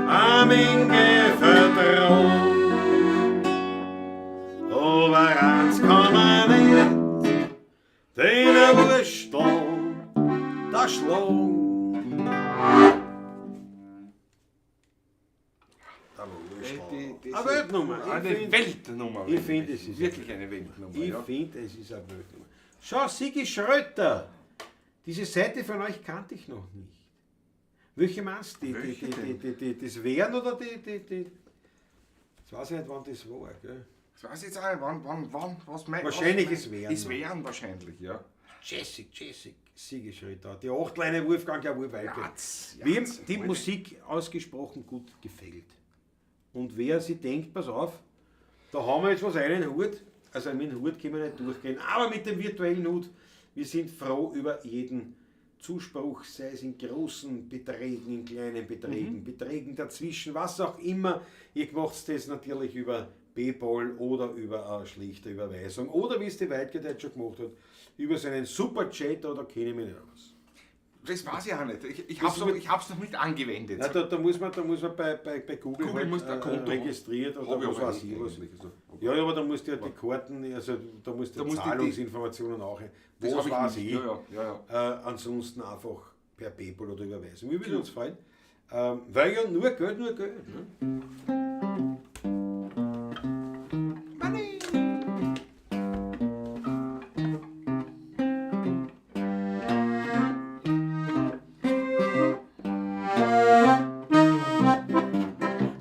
eine Menge vertrauen, aber eins kann man nicht, den Wurstel da schlagen. Eine Weltnummer. Eine Weltnummer. Ich finde, es ist wirklich eine Weltnummer. Ich finde, es ist eine Weltnummer. Schau, Sigi Schröter. Diese Seite von euch kannte ich noch nicht. Welche meinst du? Die, das Wehren oder die? Das weiß ich nicht, wann das war. Gell? Das weiß ich jetzt auch nicht, wann, was meinst du? Wahrscheinlich ist Wehren. Ist Wehren wahrscheinlich, ja. Jessic, Sigi Schröter. Die Achtleine Wolfgang, ja, Wolfgang. Wem die Musik ausgesprochen gut gefällt. Und wer sich denkt, pass auf, da haben wir jetzt was einen Hut, also mit dem Hut können wir nicht durchgehen, aber mit dem virtuellen Hut, wir sind froh über jeden Zuspruch, sei es in großen Beträgen, in kleinen Beträgen, Beträgen dazwischen, was auch immer. Ihr macht das natürlich über PayPal oder über eine schlichte Überweisung oder wie es die Weitgert heute schon gemacht hat, über seinen Super-Chat oder kenne ich mich nicht aus. Das weiß ich auch nicht. Ich hab's noch nicht angewendet. Nein, da muss man bei Google, Google halt, muss da Konto registriert oder was weiß ich was. Also, ja, aber da musst du ja die Karten, also da musst du Zahlungsinformationen auch. Was weiß ich. Ja. Ansonsten einfach per PayPal oder Überweisung. Wir würden uns freuen. Weil ja nur Geld, nur Geld. Ne? Money!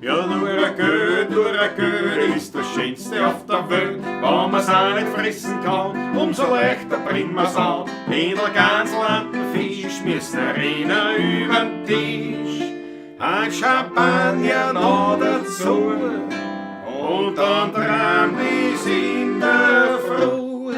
Ja, nur ein Geld ist das Schönste auf der Welt. Wenn man's auch nicht fressen kann, umso leichter bringt man's an. Händel, Gansel, Enten, Fisch, müssen rennen übern Tisch. Ein Champagner noch dazu und dann dran bis in der Früh.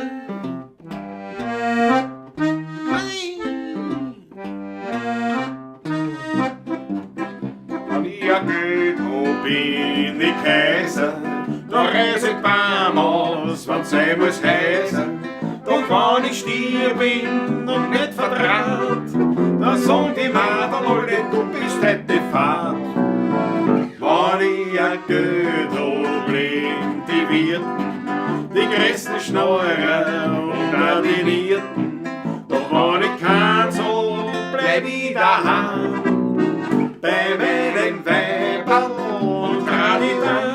Wenn ich ein Geld hab, bin ich Kaiser, da reiß ich Baum aus, wenn's sein muss heiser. Doch wenn ich Stier bin und nicht vertraut, dann sagen die Madel alle, du bist heute fad. Wenn ich ein Geld hab, bringt die Wirten, die größten Schnorrer und auch die Nierten. Doch wenn ich keins hab, bleib ich daheim, bei meinem Weiberl und Traditan.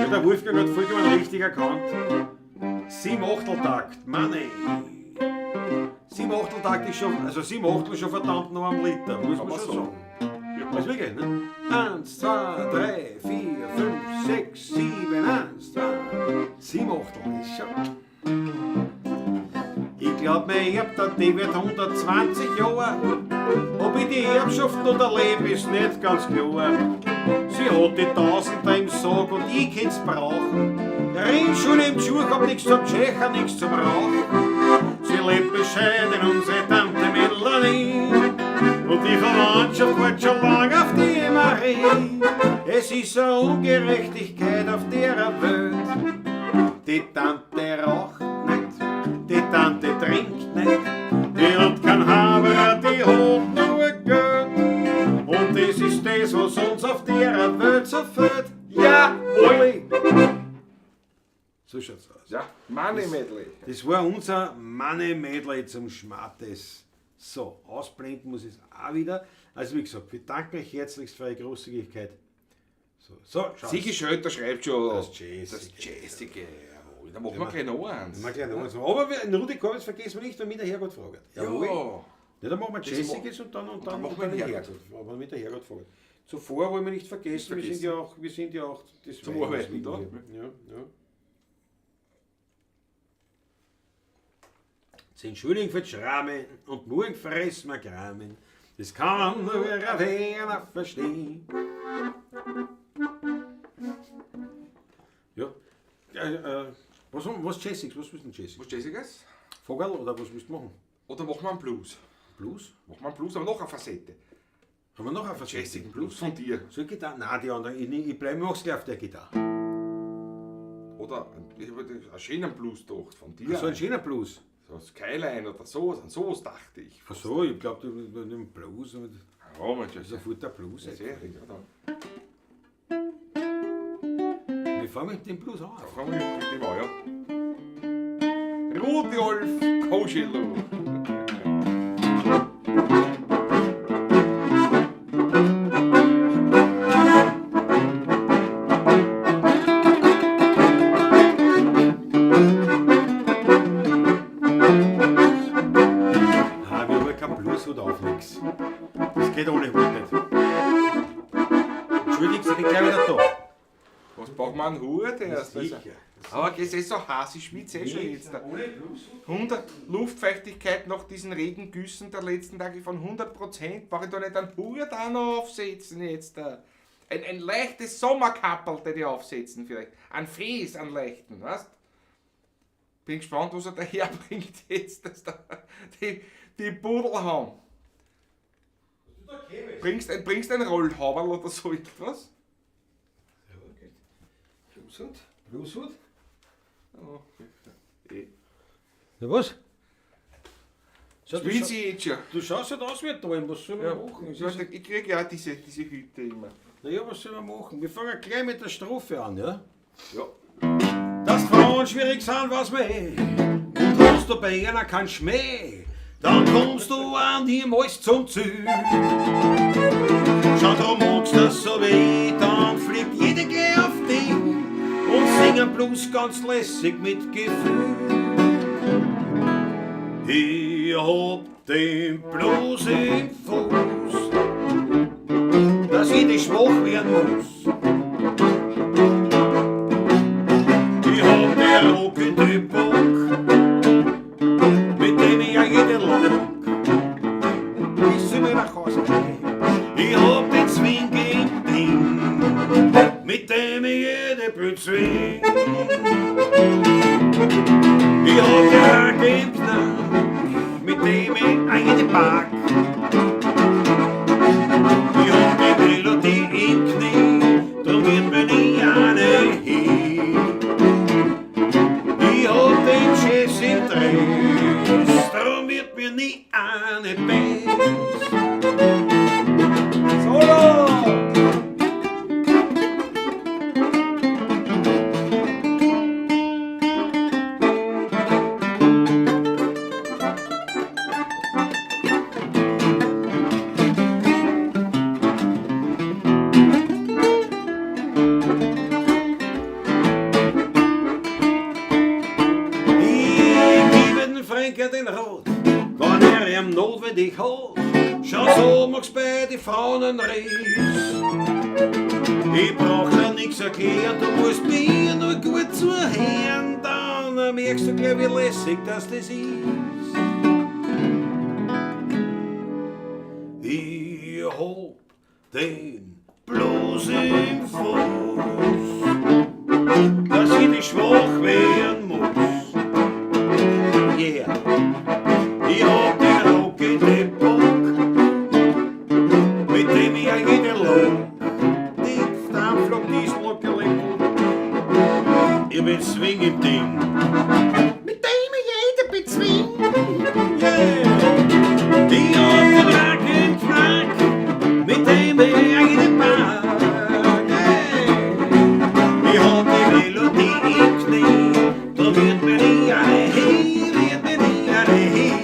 Ja, der Wolfgang hat vollkommen richtig erkannt. 7/8-Takt, Money. 7/8-Takt ist schon, also 7/8 schon verdammt noch am Liter, muss man schon sagen. Ja. Das ist wirklich, ne? 1, 2, 3, 4, 5, 6, 7, 1, 2, 7/8 ist schon. Ich glaub, mein Erbter, die wird 120 Jahre. Ob ich die Erbschaft noch erlebe, ist nicht ganz klar. Sie hat die Tausender im Sack und ich kann's brauchen. Renn schon im Schuh, hab nix zum Tschecher, nix zum Rauchen. Sie lebt bescheiden, unsere Tante Melanie. Und die Verwandtschaft wartet schon lang auf die Marie. Es ist eine Ungerechtigkeit auf der Welt. Die Tante raucht nicht, die Tante trinkt nicht, die hat kein Haber, die hat nur Geld. Und das ist das, was uns auf der Welt so fehlt. Jawohl! So schaut's aus. Ja, Money Medley. Das war unser Money Medley zum Schmattes. So, ausblenden muss ich es auch wieder. Also wie gesagt, wir danken euch herzlichst für eure Großzügigkeit. So, Sigi Schröter schreibt schon. Das Jazzige. Das Jazzige, jawohl. Da machen wir gleich noch eins. Machen wir gleich noch eins. Aber wir, Rudi Korbitz vergessen wir nicht, wenn mich der Herrgott fragt. Jawohl. Ja. Ja, dann machen wir Jazziges und dann machen wir den Herrgott. Herrgott. Wenn mich der Herrgott fragt. Zuvor wollen wir nicht vergessen, wir sind ja auch das zum Arbeiten da. Ja, ja. Entschuldigung für die Schramme und morgen fressen wir Kramen. Das kann nur wer verstehen. Ja. Was Jazziges? Was willst du denn Jazziges? Was Jazziges? Vogel oder was willst du machen? Oder machen wir einen Blues? Blues? Machen wir einen Blues, aber noch eine Facette. Haben wir noch eine Facette? Jazzigen Blues von dir. Soll ich Gitarre? Nein, die anderen. Ich bleibe mach's gleich auf der Gitarre. Oder einen schönen Blues doch von dir. So ein schöner Blues. So Skyline oder so, an sowas dachte ich. Ach so, ich glaube, den Blues. Ja, man, das ist sofort der Blues. Ja, sehr, ja, da. Wir fangen mit dem Blues an. Da fangen wir mit dem an, ja. Rudolf Koschelo. Das geht ohne Hut nicht. Entschuldigung, ich bin gleich wieder da. Was braucht man einen Hut erst? Sicher. Aber es ist so heiß, ich schwitze eh schon jetzt. 100 Luftfeuchtigkeit nach diesen Regengüssen der letzten Tage von 100%, brauche ich da nicht einen Hut auch noch aufsetzen jetzt. Ein leichtes Sommerkappel, den ich aufsetzen vielleicht. Ein Fes, einen leichten, weißt? Bin gespannt, was er daherbringt jetzt, dass da die Pudel haben. Bringst ein Rollhaberl oder so etwas? Blueshut? Blueshut? Oh, eh. Na was? Schau, Spielt sie jetzt schon. Du schaust halt aus wie ein Däum, was soll man Ja, machen? ich weiß nicht, ich krieg ja auch diese Hüte immer. Na ja, was soll man machen? Wir fangen gleich mit der Strophe an, ja? Ja. Dass Frauen schwierig sind, was meh, und hast du bei einer keinen Schmäh, dann kommst du auch niemals zum Ziel. Schau, du magst das so weh, dann fliegt jeder gleich auf dich und singen bloß ganz lässig mit Gefühl. Ich hab den Blues im Fuß, dass ich nicht schwach werden muss. Ich hab den Rock in die Bock, mit dem ich ja jeden lock, bis zu mir nach Hause gehe. Ich hab den Swing im Ding, mit dem ich jede Blüte zwing. Ich hab den Hack im Knack, mit dem ich jede Back. Ich hab die Melodie im Knie, drum wird mir nie eine hin. Ich hab den Jazz im Dress, drum wird mir nie eine Bass. Solo! Ich gebe den Franker den Rat, wenn er ihm notwendig hat. Schau, so magst bei die Frauen einen Riss. Ich brauch dir nix erklären, du musst mir nur gut zuhören, dann merkst du gleich, wie lässig das ist. Ich hab den Blues im Fuß, dass ich nicht schwach werden muss. Yeah. Ich hab den Rock in den Bock, mit dem ich jede Lock. Die Dampflok, die Schlucke, ich bin Swing im Ding, mit dem ich jede bezwing. Yeah. Ich hab den Rock im Knack, mit dem ich jede Pack. Yeah. Ich hab die Melodie im Knie, da wird mir nie eine hin, wird mir nie eine hin.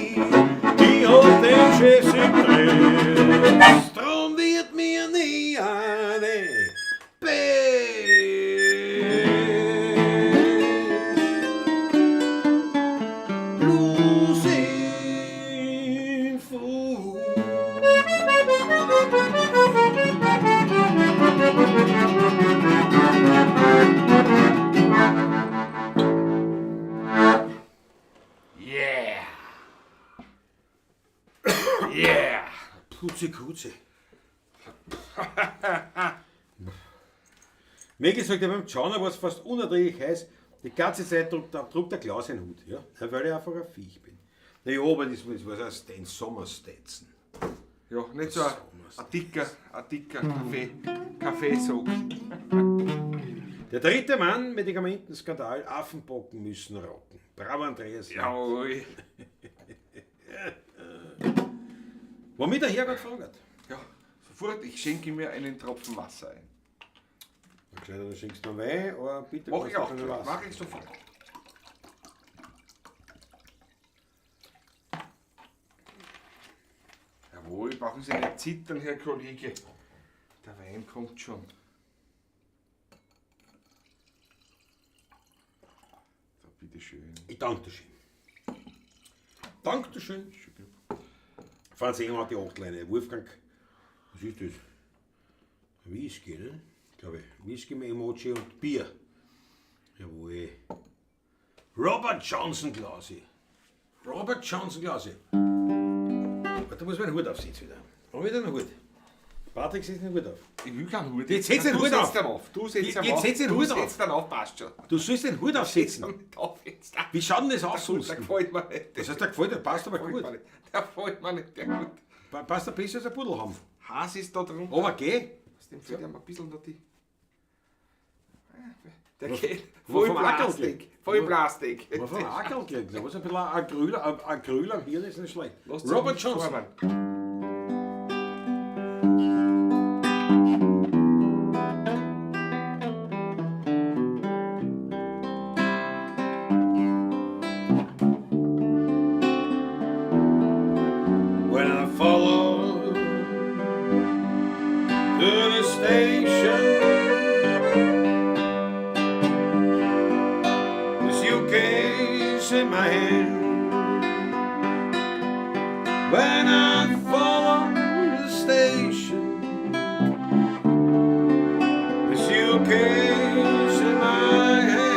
Ich hab den Schiss im Dress, drum wird mir nie eine Bass. Blues im Fuß. Yeah! Yeah! Putze Kutze. Mir gesagt, ja, beim Jauner war es fast unerträglich heiß. Die ganze Zeit trug der Klaus einen Hut, ja? Weil ich einfach ein Viech bin. Na ja, aber das war so ein Sommer-Stetson. Ja, nicht so ein dicker Kaffeesock. Der dritte Mann, Medikamentenskandal, Affenpocken müssen rocken. Bravo, Andreas. Jawohl. Womit der Herrgott fragt. Ja, sofort, ich schenke mir einen Tropfen Wasser ein. Na klar, du schenkst mir Wein, aber bitte Mach ich brauchst auch du kein gleich. Wasser. Mach ich sofort. Jawohl, brauchen Sie nicht zittern, Herr Kollege. Der Wein kommt schon. So, bitteschön. Ich danke dir schön. Danke schön. Franz Engel hat die Achtleine. Wolfgang, was ist das? Whisky, ne? Glaube ich. Whisky mit Emoji und Bier. Jawohl. Robert Johnson Glasi. Robert Johnson Glasi. Warte, da muss ich meinen Hut aufsetzen wieder. Hab ich den Hut? Patrick, setz den Hut auf. Ich will keinen Hut. Jetzt setz den Du Hut setzt auf. den auf. Du setzt den Jetzt auf. setz den Du Hut auf. setzt den auf, passt schon. Du sollst den Hut aufsetzen. Auf jetzt. Wie schaut denn das aus Der sonst? gefällt mir nicht. Das heißt, der gefällt dir, passt aber gefällt gut. mir nicht. Der gefällt mir nicht, der Hut. Passt der besser als ein Pudelhampf. Haas ist da drunter. Aber geh. Aus dem fehlt ihm ein bisschen noch die. Der geht wo voll vom Ackerl Plastik. geht. Voll Plastik. Aber vom Ackerl gekriegt. Da was ein bisschen Acryl am Hirn ist nicht schlecht. Lass dich Robert nicht Johnson. formen. When I follow to the station, the suitcase in my hand. When I follow the station, the suitcase in my hand.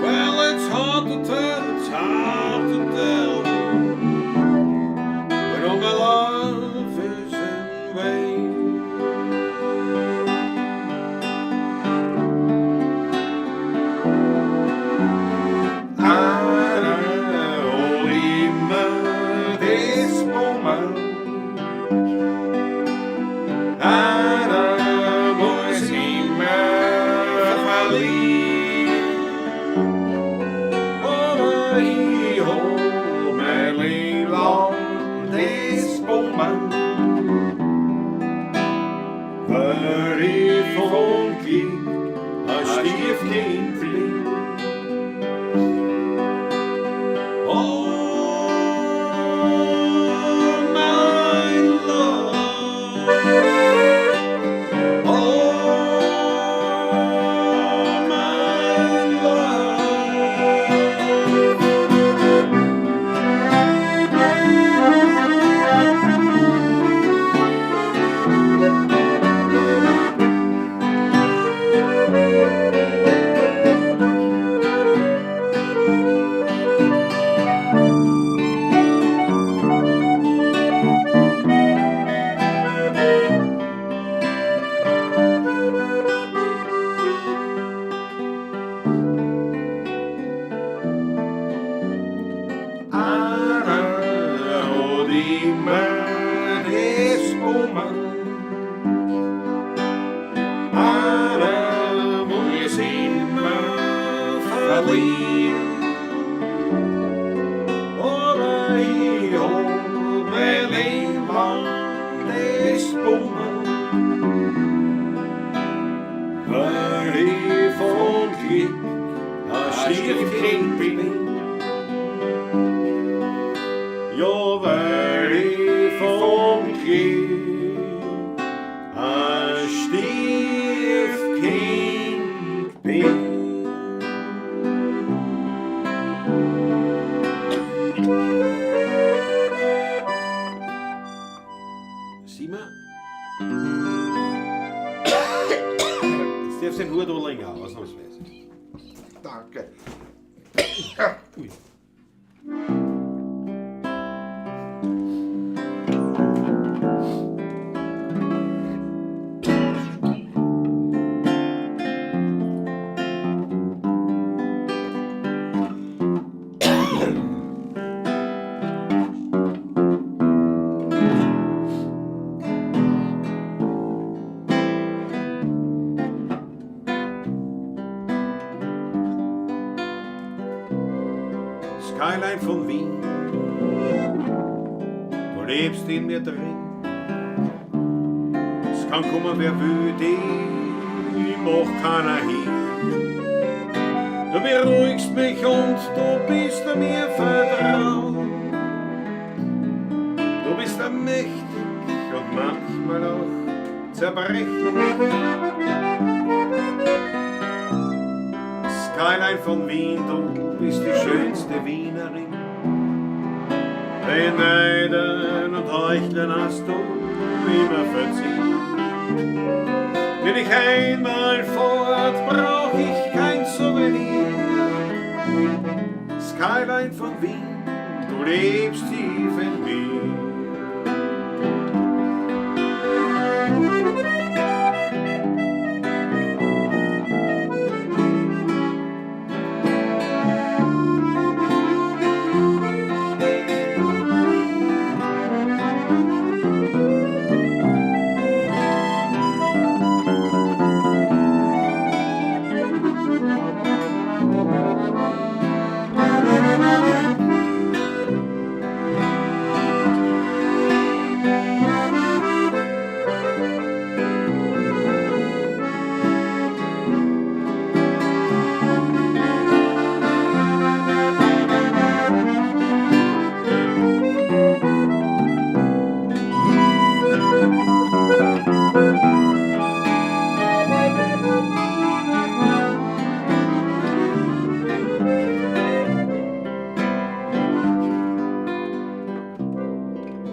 Well, it's hard to tell, it's hard to tell when all my love is in vain. Einer hol immer das Moment. Einer muss immer verlieren. Aber ich hol mein Leben lang das Moment. Weil ich vom Glück ein Stiefkind bin. Oh, my love. Oh, my love. Einer hat immer das Moment. Einer muss immer verlieren. Aber ich hol mein Leben lang das Moment. Weil ich vom Glück ein Stiefkind bin. Ja, weil ich vom Glück ein Stiefkind bin. Sieh mal. Jetzt darfst du den Hut anlegen, auch, ausnahmsweise. Danke. Ui. Skyline von Wien, du lebst in mir drin. Es kann kommen, wer will, dich macht keiner hin. Du beruhigst mich und du bist mir vertraut. Du bist mächtig und manchmal auch zerbrechlich. Skyline von Wien, du bist die schönste Wienerin. Den Neidern und Heuchlern hast du immer verziehen. Bin ich einmal fort, brauch ich kein Souvenir. Skyline von Wien, du du lebst tief in mir.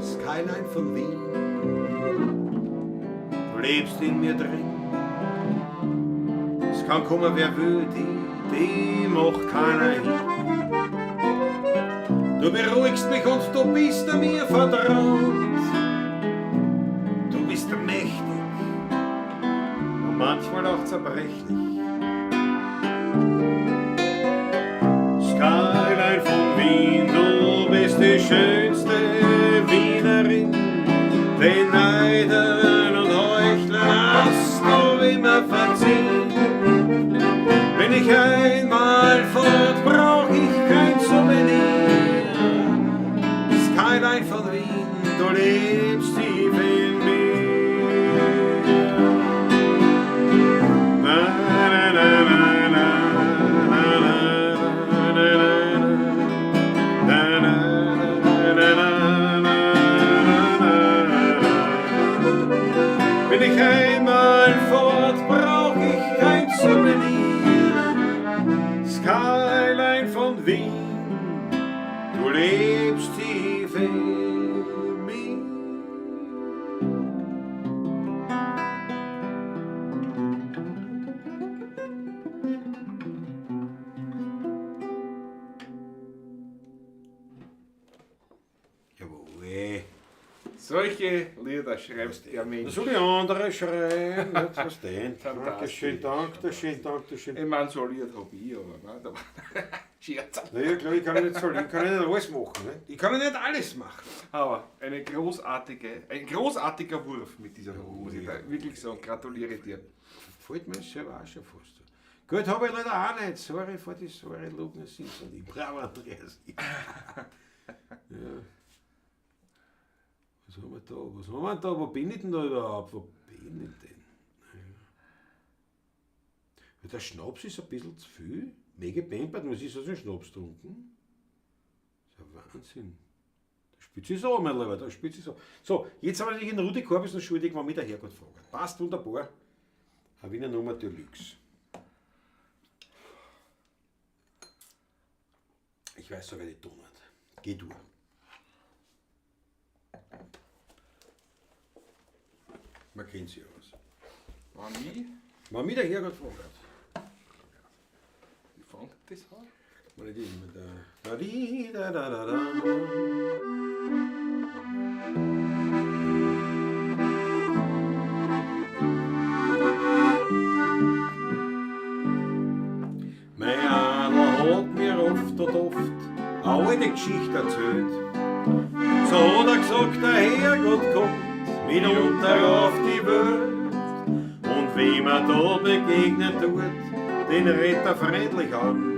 Skyline von Wien, du lebst in mir drin. Es kann kommen, wer will, die macht keiner hin. Du beruhigst mich und du bist mir vertraut. Du bist mächtig und manchmal auch zerbrechlich. Skyline von Wien, du bist die schönste Wienerin. Den Neidern und Heuchlern hast du immer verziehen. Bin ich einmal fort, brauch ich kein Souvenir. Skyline von Wien, du lebst tief in mir. Na, na, na, na, na, na, na, na, na, na, na, na, na, na. Bin ich einmal fort, brauch ich kein Souvenir. Skyline von Wien, du lebst tief in mir. Jawohl. Solche Lieder schreibst der Mensch. Das soll ich andere schreiben, nicht verstehen. Fantastisch. Dankeschön, Dankeschön, Dankeschön. Ich meine, so ein Lied hab ich, aber nein, da war Scherz. Naja, klar, ich kann ja nicht so, ich kann ja nicht alles machen. Ne? Ich kann ja nicht alles machen. Aber ein großartiger Wurf mit dieser Nummer, muss ich da wirklich sagen. Gratuliere dir. Fällt mir selber auch schon fast. Gut, habe ich leider auch nicht. Sorry für die sorry, Lugner sind und ich brauche Andreas. Ja. Was haben wir da? Was haben wir da? Wo bin ich denn da überhaupt? Wo bin ich denn? Ja. Der Schnaps ist ein bisschen zu viel. Mega pampert, was ist das für ein Schnaps getrunken? Das ist ja Wahnsinn. Da spitzt sich so, mein Lieber, da spitzt sich so. So, jetzt haben wir natürlich den Rudi Korbis noch schuldig, wenn mich der Herrgott fragt. Passt wunderbar. Eine Wiener Nummer Deluxe. Ich weiß sogar die Tonart. Geh durch. Man kennt sie aus. Mami? Wenn mich der Herrgott fragt. Wie fängt das an? Mal die immer da. Da, di, da, da, da, da. Mein Adler hat mir oft und oft eine alte Geschichte erzählt. So hat er gesagt, der Herrgott kommt mitunter auf die Welt. Und wem er da begegnet tut, den redet er freundlich an.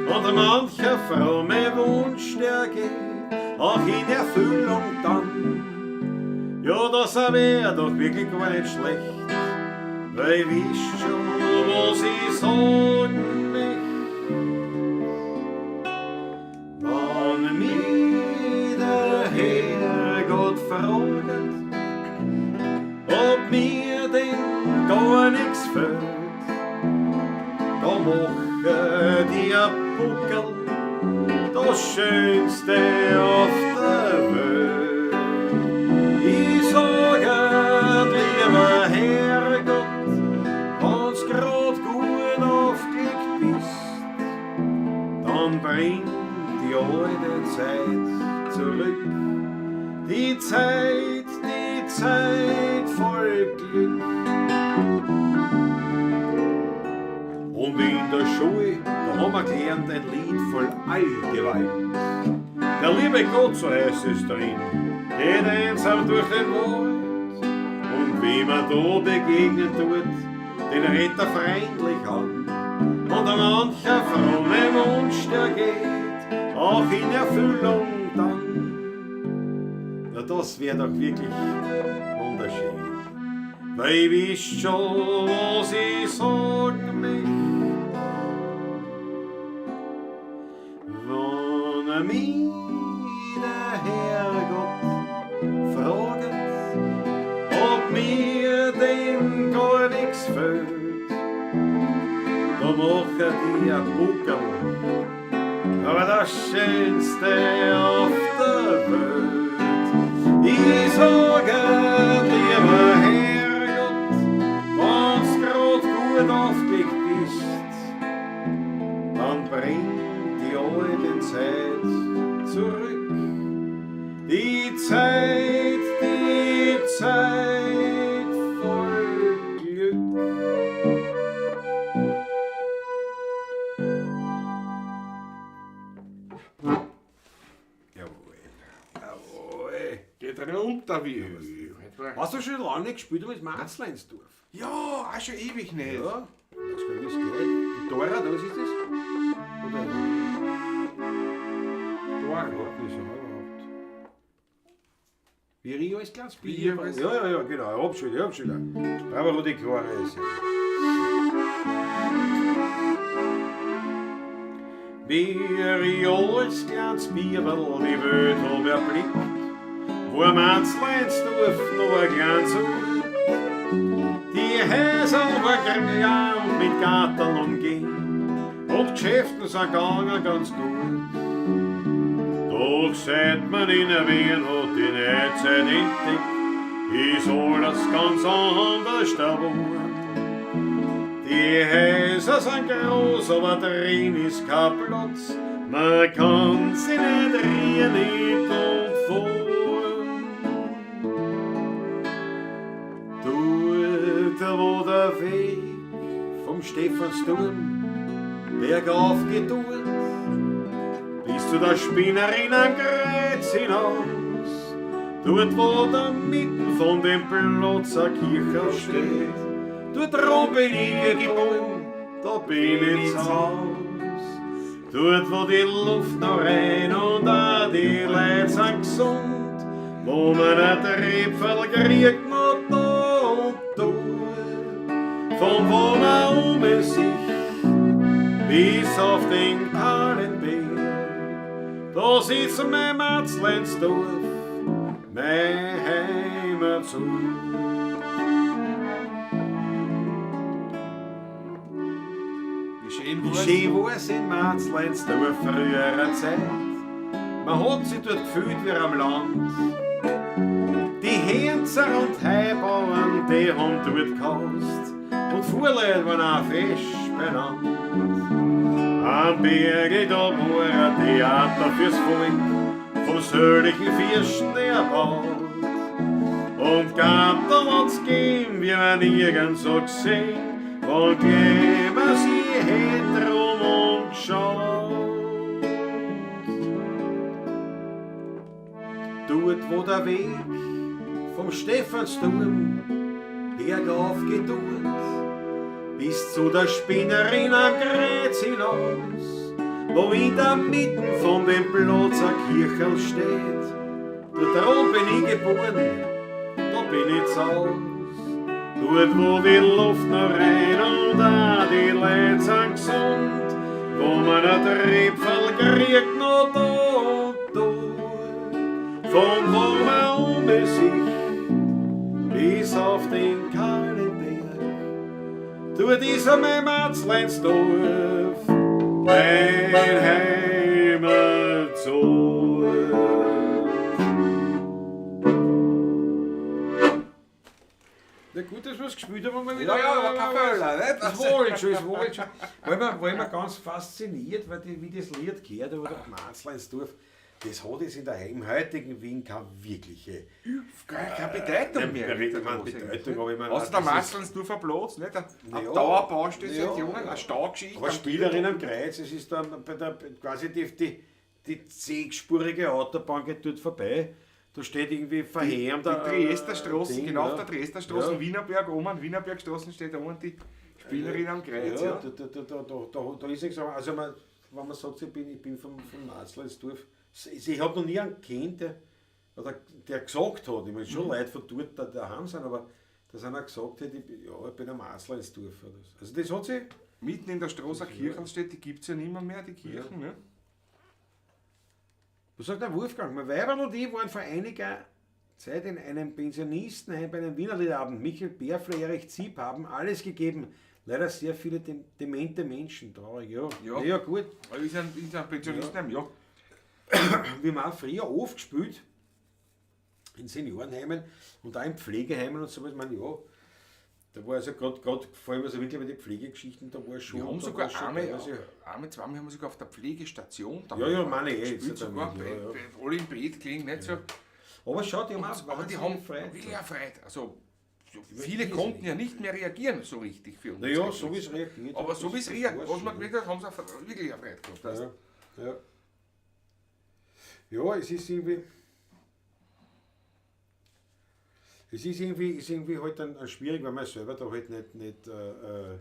Und mancher fromme Wunsch, der geht auch in Erfüllung dann. Ja, das wär doch wirklich gar nicht schlecht, weil ich wiss schon, was ich sagen möcht. Wenn mich der Herrgott fragt, ob mir denn gar nix fehlt, da mache die ein Buckel das Schönste auf der Welt. Ich sage, lieber Herrgott, wenn's grad gut aufgelegt bist, dann bring die alte Zeit zurück. Die Zeit voll Glück. Und in der Schule, da haben wir gelernt ein Lied voll Allgewalt. Der liebe Gott, so heißt es drin, geht einsam durch den Wald. Und wie man da begegnen tut, den redet er freundlich an. Und mancher fromme Wunsch, der geht auch in Erfüllung dann. Na, das wär doch wirklich wunderschön. Weil ich wüsst schon, was ich sagen möcht. Wenn mich der Herrgott fragt, ob mir denn gar nix fehlt, da mach ich dir ein Buckel, aber das Schönste auf der Welt. Ich sage, lieber Herrgott, wenn's grad gut aufgelegt bist, dann bring die alte Zeit zurück. Die Zeit voll Glück. Jawohl, jawohl. Geht runter wie Öl. Hast du schon lange nicht gespielt mit Matzleinsdorf? Ja, auch schon ewig nicht. Ja, das kann ich geht. Und Dora, was ist das? Oder? Dora. Ja, wie sind wir überhaupt? Wie Rio ist kleines Bier. Bier. Ja, ja, ja, genau. Ich hab schon wieder. Bravo, Rudi Klare ist ja. Wie Rio als kleines Bierl die Welt hab erblickt, wo Matzleinsdorf noch ein kleines Ort. Die Häuser war grün und mit Garteln umgeben, und Geschäften sind gegangen ganz gut. Doch seit man in der Wien hat die Neuzeit entdeckt, ist alles ganz anders geworden. Die Häuser sind groß, aber drin ist kein Platz, man kann sie nicht drehen, nicht und fahren. Dort, wo der Weg vom Stephansturm bergauf geht, dort, bis zu der Spinnerin am Kreuz hinaus, dort, wo da mitten von dem Platz eine Kirche steht, dort drum bin ich geboren, da bin ich zu Haus. Dort, wo die Luft noch rein und auch die Leute sind gesund, wo man ein Tröpfel kriegt noch da und dort, von wo man um sich bis auf den kahlen Berg, da sitzt mein Matzleinsdorf, mein Heimatsort. Wie schön Wie war's. schön war's in Matzleinsdorf früherer Zeit. Man hat sich dort gefühlt wie am Land. Die Hänzer und Heibauern, die haben dort gehaust. Und Fuhrleute waren auch fest benannt. Am Berge da war ein Theater fürs Volk, vom sörlichen Fürsten erbaut. Und Garten hat's gegeben, wie man nirgends so gesehen, und gleich man sie hätt rum umgeschaut. Dort, wo der Weg vom Stephansturm bergauf geht, dort, bis zu der Spinnerin am Kreuz hinaus, wo in der Mitte von dem Platz ein Kirchel steht. Dort drum bin ich geboren, da bin ich zu Haus. Dort, wo die Luft noch rein und auch die Leute sind gesund, wo man ein Tröpfel kriegt noch da und dort, von wo man um sich bis auf den kahlen Berg. Dort ist mein Matzleinsdorf, mein Heimatsort. Ja, gut, dass wir es gespielt haben, mal wieder. Ja, ja, aber kein Fehler, nicht? Das war schon, das war schon. War immer ganz fasziniert, weil die, wie das Lied gehört, aber der Matzleinsdorf, das hat es in der, im heutigen Wien keine wirkliche. Keine Bedeutung mehr. Ich meine, Bedeutung, aber ich meine, Außer der das ist- Matzleinsdorfer Platz, nicht? Eine Ja. Dauerbaustelle Ja. seit Jahren, eine Staugeschichte. Aber Spielerin am Kreuz, es ist dann bei der, quasi die zehnspurige Autobahn geht dort vorbei. Da steht irgendwie verheerend. Die Triester Straße, Ding, genau ja. auf der Triester Straße, Ja. Wienerberg oben, Wienerbergstraße steht da oben die Spielerin am Kreuz. Ja, Ja. da ist nichts. Also man, wenn man sagt, ich bin vom Matzleinsdorf, ich habe noch nie einen kennt, der gesagt hat, ich meine schon Leute von dort da daheim sind, aber dass einer gesagt hat, ich bin am Matzleinsdorf. Also das hat sich. Mitten in der Straße eine Kirche steht, die gibt es ja nicht mehr, die Kirchen. Ne? Was sagt der Wolfgang? Mein Weiberl und ich waren vor einiger Zeit in einem Pensionistenheim bei einem Wienerliederabend. Michael Berfler, Erich Zieb haben alles gegeben. Leider sehr viele demente Menschen. Traurig, ja. Ja. Ja, gut. Aber ist ein Pensionistenheim, ja. Wir haben auch früher oft gespielt in Seniorenheimen und auch in Pflegeheimen und so. Ich meine, ja, da war also gerade vor allem also wirklich bei den Pflegegeschichten, da war schon. Wir haben da sogar war schon teilweise- zweimal haben wir sogar auf der Pflegestation. Da Ja, ja, meine ich eh, gespielt jetzt sogar, damit, ja, ja. bei alle im Bett gelegen, nicht so. Aber schau, die haben auch Aber die wahnsinnig haben Freude. wirklich auch Freude. Also, so Ja, viele irrsinnig. konnten ja nicht mehr reagieren so richtig für uns. Naja, so wie es reagiert. Aber hat, so wie es das reagiert, war was man schon. gekriegt hat, haben sie auch wirklich auch Freude gehabt. weißt du? Ja, ja. Ja, es ist irgendwie. Es ist irgendwie halt dann schwierig, weil man selber da halt nicht so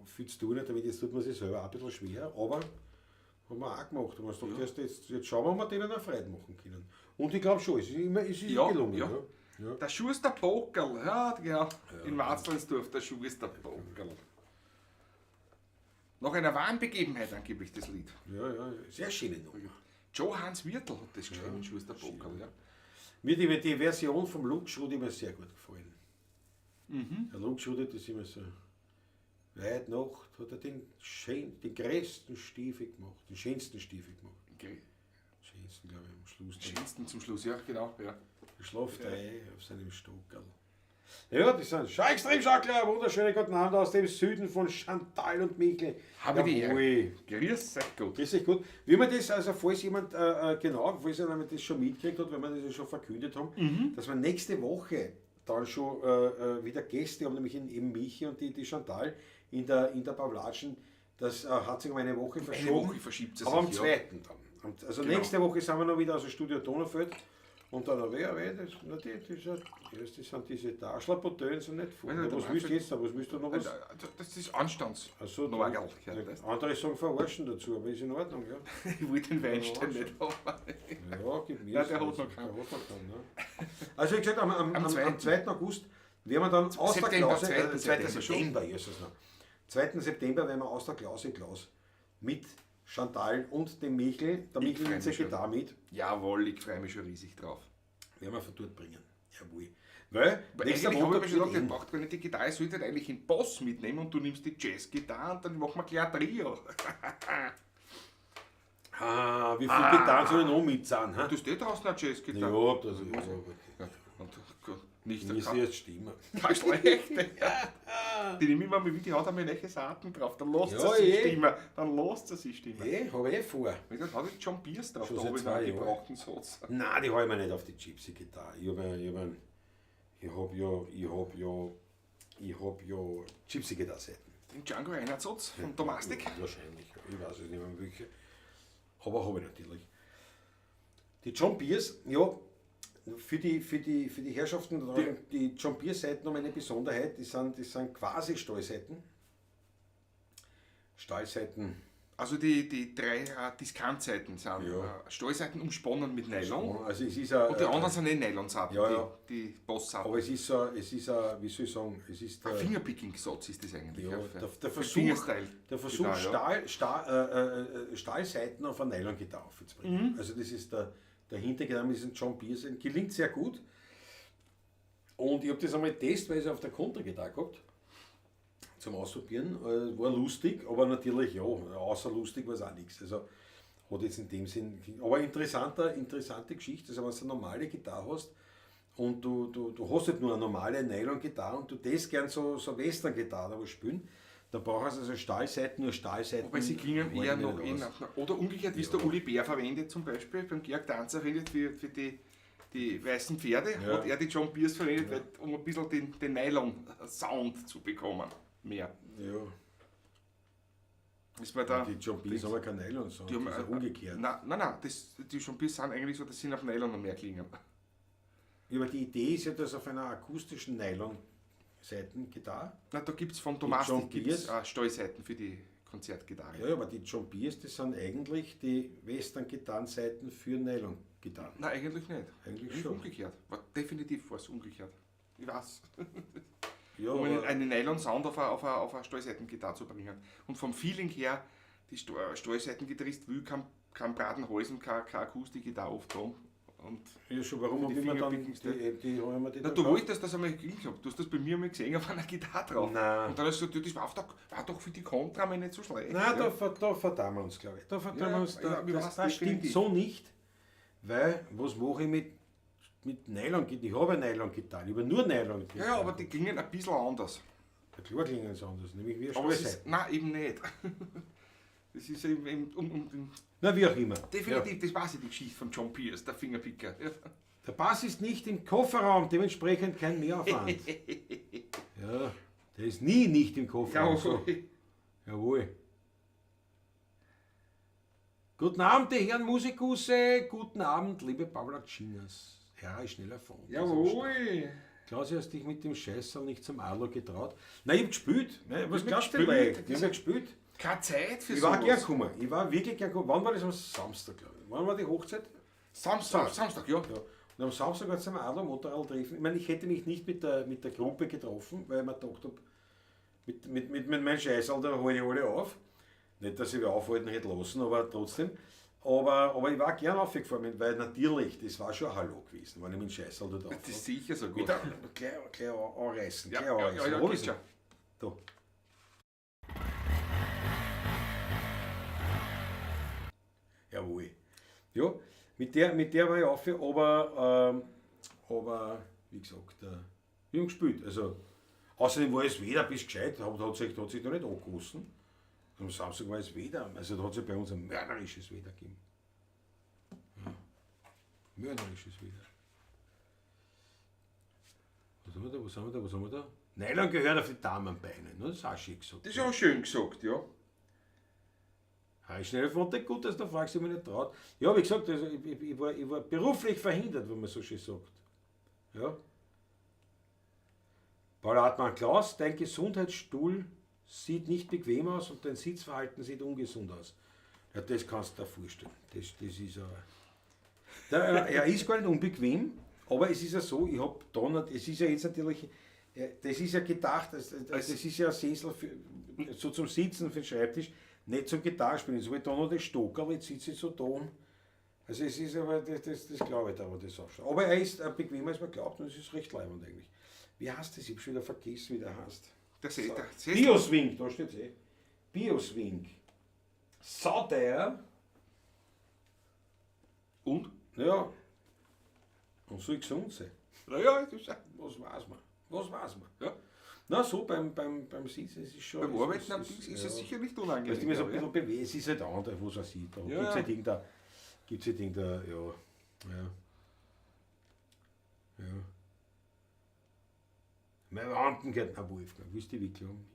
viel zu tun hat, damit jetzt tut man sich selber auch ein bisschen schwer, aber haben wir auch gemacht. Und man sagt, erst jetzt schauen wir, ob wir denen eine Freude machen können. Und ich glaube schon, es ist immer, es ist Ja, gelungen. ja. Ja. Ja. Der Schuster Pokerl, ja, genau. In Matzleinsdorf, der Schuster Pokerl. Nach einer wahren Begebenheit angeblich das Lied. Ja, ja, sehr schöne Nummer. Johannes Wirtl hat das geschrieben, Schuster Pokerl. Ja. Mir die Version vom Luke Schrudi immer sehr gut gefallen. Der Luke Schrudi, das ist immer so. Weit Nacht hat er den größten Stiefel gemacht, den schönsten Stiefel gemacht. Schönsten, glaube ich, am Schluss. Schönsten zum Schluss, ja, genau. Ja. Er schläft ein auf seinem Stockerl. Ja, das sind Schau-Extrem-Schackler, wunderschönen guten Abend aus dem Süden von Chantal und Michel. Habe die Ehre. Jawohl. Grüß euch Gott. Grüß dich gut. Wie man das, also falls jemand, genau, falls jemand das schon mitgekriegt hat, weil wir das ja schon verkündet haben, dass wir nächste Woche dann schon wieder Gäste haben, nämlich eben Michi und die Chantal in der Pawlatschen. Das hat sich um eine Woche verschoben. Eine Woche verschiebt sie Aber am sich, ja. 2. dann. Also Genau. nächste Woche sind wir noch wieder aus dem Studio Donaufeld. Und dann, wer, das, na, die, das, das, das sind diese Taschlerpotönen, sind nicht voll. Ja, Na, der was willst du Manfred- jetzt da? Was willst du noch was? Das ist Anstands. Ach so, Noch du- ein Geld, ja, das- Andere sagen verarschen dazu, aber ist in Ordnung, ja. Ich wollte den Weinstein nicht haben. Ja, gib mir Nein, der hat noch keinen. Der hat noch keinen, ne? Also wie gesagt, am Am 2. August werden wir dann aus der September, Klause, 2. 2. September schon. September, Jesus noch. 2. September werden wir aus der Klause Klaus mit Chantal und dem Michel, der Ich Michel freu nimmt mich seine schon. Gitarre mit, Jawohl, ich freue mich schon riesig drauf. werden wir von dort bringen. Jawohl. Weil, Aber nächster eigentlich habe ich Montag mir schon wird gedacht, ich eng. brauche gar nicht die Gitarre, ich sollte eigentlich den Bass mitnehmen und du nimmst die Jazzgitarre und dann machen wir gleich ein Trio. Ah, wie viele Gitarren soll ich noch mit sein? Du hast eh draußen eine Jazzgitarre. Ja, das ist ja. Ja, und gut, nicht Mir ist keine, jetzt Stimme. keine schlechte. Die nehme ich immer mit, die hat einmal neue Saaten drauf. Dann lässt Ja, sie sich eh. stimmen. Dann lässt sie sich stimmen. Habe ich eh vor. Das hat jetzt John Pierce drauf, Schon da seit habe ich 2 noch einen Jahren. gebrauchten Satz. Nein, die habe ich mir nicht auf die Gypsy-Gitarre. Ich hab ja Gypsy-Gitarre-Seiten. Den Django Reinhardt-Satz von Thomastik. Ja, wahrscheinlich, ja. Ich weiß es nicht mehr welche. Aber habe ich natürlich. Die John Pierce, ja, für die Herrschaften da draußen, die John Pierce-Seiten haben eine Besonderheit, die sind quasi Stahlseiten. Stahlseiten. Also die drei Diskantseiten sind Ja. Stahlseiten umsponnen mit Nylon. Also es ist ein, Und die anderen sind eh Nylonseiten, Ja, ja. die Bassseiten. Aber es ist ein, wie soll ich sagen, es ist Ein der, Fingerpicking-Satz ist das eigentlich. ja, ja. der Versuch, Fingerstyle. der Versuch Gitarre, ja. Stahlseiten auf eine Nylon-Gitarre aufzubringen. Also das ist der Hintergedanke mit diesem John Pierce, gelingt sehr gut. Und ich habe das einmal testweise auf der Kontragitarre gehabt, zum Ausprobieren. War lustig, aber natürlich, ja, außer lustig war es auch nichts. Also hat jetzt in dem Sinn, aber interessante Geschichte, also wenn du eine normale Gitarre hast Und du hast halt nur eine normale Nylon-Gitarre und du tätst gern so Western-Gitarre aber spielen. Da brauchst du also Stahlsaiten, nur Stahlsaiten. Wobei sie klingen halten eher nicht noch eh aus. oder umgekehrt, wie es der Uli Bär verwendet zum Beispiel, beim Georg Danzer verwendet für die weißen Pferde, hat er die John Pierce verwendet, weil, um ein bisschen den Nylon-Sound zu bekommen. Mehr. Ja. Ist mir da Die John Pierce haben ja kein Nylon-Sound, Die haben, das ist ja umgekehrt. Nein, nein, nein, die John Pierce sind eigentlich so, dass sie nach Nylon noch mehr klingen. Ja, aber die Idee ist ja, dass auf einer akustischen Nylon-Saitengitarre. Na, da gibt's von Die Thomastik John gibt's, Pierce? Stahlsaiten für die Konzertgitarre. Ja, aber die John Pierce, das sind eigentlich die Western-Gitarrensaiten für Nylon-Gitarren. Nein, eigentlich nicht. Eigentlich Eigentlich schon. umgekehrt. War definitiv war's umgekehrt. Ich weiß. Ja, um aber einen Nylon-Sound auf eine Stahlsaitengitarre zu bringen. Und vom Feeling her, die Stahlsaitengitarrist will kein Bratenhals und keine Akustikgitarre oft haben. Und ja, schon, warum die hab ich mir dann Fingerpicking die haben wir die Na, dann du gekauft? wolltest das einmal gekriegt haben. Du hast das bei mir mal gesehen auf einer Gitarre drauf. Nein. Und dann hast du gesagt, ja, das war doch für die Contra mal nicht so schlecht. Nein, ja. da verdauen wir uns, glaube ich. Da verdauen Ja, wir uns. ja, mir war's Das stimmt definitiv. so nicht, weil was mache ich mit Nylon-Gitarre? Ich habe eine Nylon-Gitarre, ich habe nur Nylon-Gitarre. Ja, ja, aber die klingen ein bisschen anders. Ja, klar klingen sie anders, nämlich wie eine Aber es Stahlseite. ist, nein, eben nicht. Das ist eben, eben um, um den Na, wie auch immer. Definitiv, das war sie, die Geschichte von John Pierce, der Fingerpicker. Ja. Der Bass ist nicht im Kofferraum, dementsprechend kein Mehraufwand. Ja, der ist nie nicht im Kofferraum. So. Jawohl. Guten Abend, die Herren Musikusse. Guten Abend, liebe Pavlacinas. Ja, ist schneller von. Jawohl. Klausi, hast dich mit dem Scheißerl nicht zum Adler getraut? Nein, ich hab gespielt. Nein, was Ich hab glaubst du denn? gespielt. Ich hab ja gespielt. Keine Zeit für Ich war sowas. gern gekommen. Ich war wirklich gern gekommen. Wann war das? Am Samstag, glaube ich. Wann war die Hochzeit? Samstag, Samstag, ja. Ja. Und am Samstag hat es am Adler Motorrad treffen. Ich meine, ich hätte mich nicht mit der Gruppe getroffen, weil ich mir gedacht hab, mit meinem Scheißerl, da hole ich alle auf. Nicht, dass ich mich aufhalten hätte lassen, aber trotzdem. Aber ich war gern aufgefahren, weil natürlich, das war schon ein Hallo gewesen, wenn ich mit dem Scheißerl dort Das auffahre. ist sicher so gut. Mit der, gleich anreißen, Ja, gleich ja, anreißen. ja, ja, Wo geht ist schon. er? Da. Jawohl. Ja, mit der war ich auf, aber wie gesagt, wir haben gespielt. Also, außerdem war es wieder bis gescheit, hat sich da nicht angegossen. Am Samstag war es wieder, also da hat es ja bei uns ein mörderisches Wetter gegeben. Ja. Mörderisches Wetter. Was haben wir da, was haben wir da, was haben wir da? Nylon gehört auf die Damenbeine, ne? Das ist auch schön gesagt. Das ist auch schön gesagt, ja. Habe ich schnell gefunden, gut, dass der Frage sich mir nicht traut. Ja, wie gesagt, also ich war beruflich verhindert, wenn man so schön sagt. Ja. Paul Hartmann Klaus, dein Gesundheitsstuhl sieht nicht bequem aus und dein Sitzverhalten sieht ungesund aus. Ja, das kannst du dir vorstellen. Das ist aber. Er ist gar nicht unbequem, aber es ist ja so, ich hab da nicht, es ist ja jetzt natürlich, ja, das ist ja gedacht, das ist ja ein Sessel für, so zum Sitzen für den Schreibtisch, nicht zum Gitarrespielen. Jetzt hab ich da noch das Stockerl, jetzt sitze ich so da. Also es ist aber, das glaube ich da, aber das auch schon. Aber er ist bequemer, als man glaubt, und es ist recht leibend eigentlich. Wie heißt das? Ich hab schon wieder vergessen, wie der heißt. Der der Sessel. Bioswing, da steht's eh. Bioswing. Sauteuer. Und? Ja. Und soll gesund sein. Naja, das ist ja. Was weiß man? Was weiß man? Ja. Na, so beim Sitzen ist es schon. Beim es Arbeiten am ist, Dings ist es ja. sicher nicht unangenehm. Weißt du, immer so ein glaub ich, bisschen bewegen. Es ist halt anders, was er sieht. Da Ja, gibt's ja. halt irgendein, gibt's halt irgendein, ja, ja. Ja. Meine Wanden geht nach Wolfgang, willst du wirklich haben?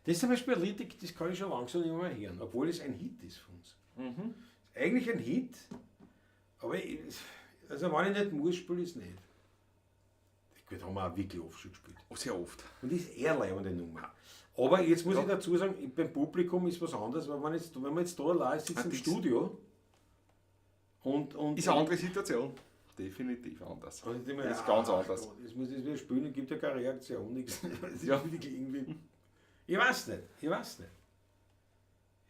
Das ist zum Beispiel ein Lied, das kann ich schon langsam nicht mehr hören, obwohl es ein Hit ist von uns. Ist eigentlich ein Hit, aber ich, also wenn ich nicht muss, spiele ich es nicht. Gut, haben wir auch wirklich oft schon gespielt. Oh, sehr oft. Und das ist eher leibende Nummer. Aber jetzt muss ich dazu sagen, beim Publikum ist was anderes, weil wenn man jetzt da allein sitzt Ah, im das- Studio und Ist eine andere Situation. Definitiv anders. Und ich denk mir, ist ganz ach anders. Gott, jetzt muss ich das wieder spielen und gibt ja keine Reaktion, nichts. Das ist Ja. wirklich irgendwie. Ich weiß nicht, ich weiß nicht.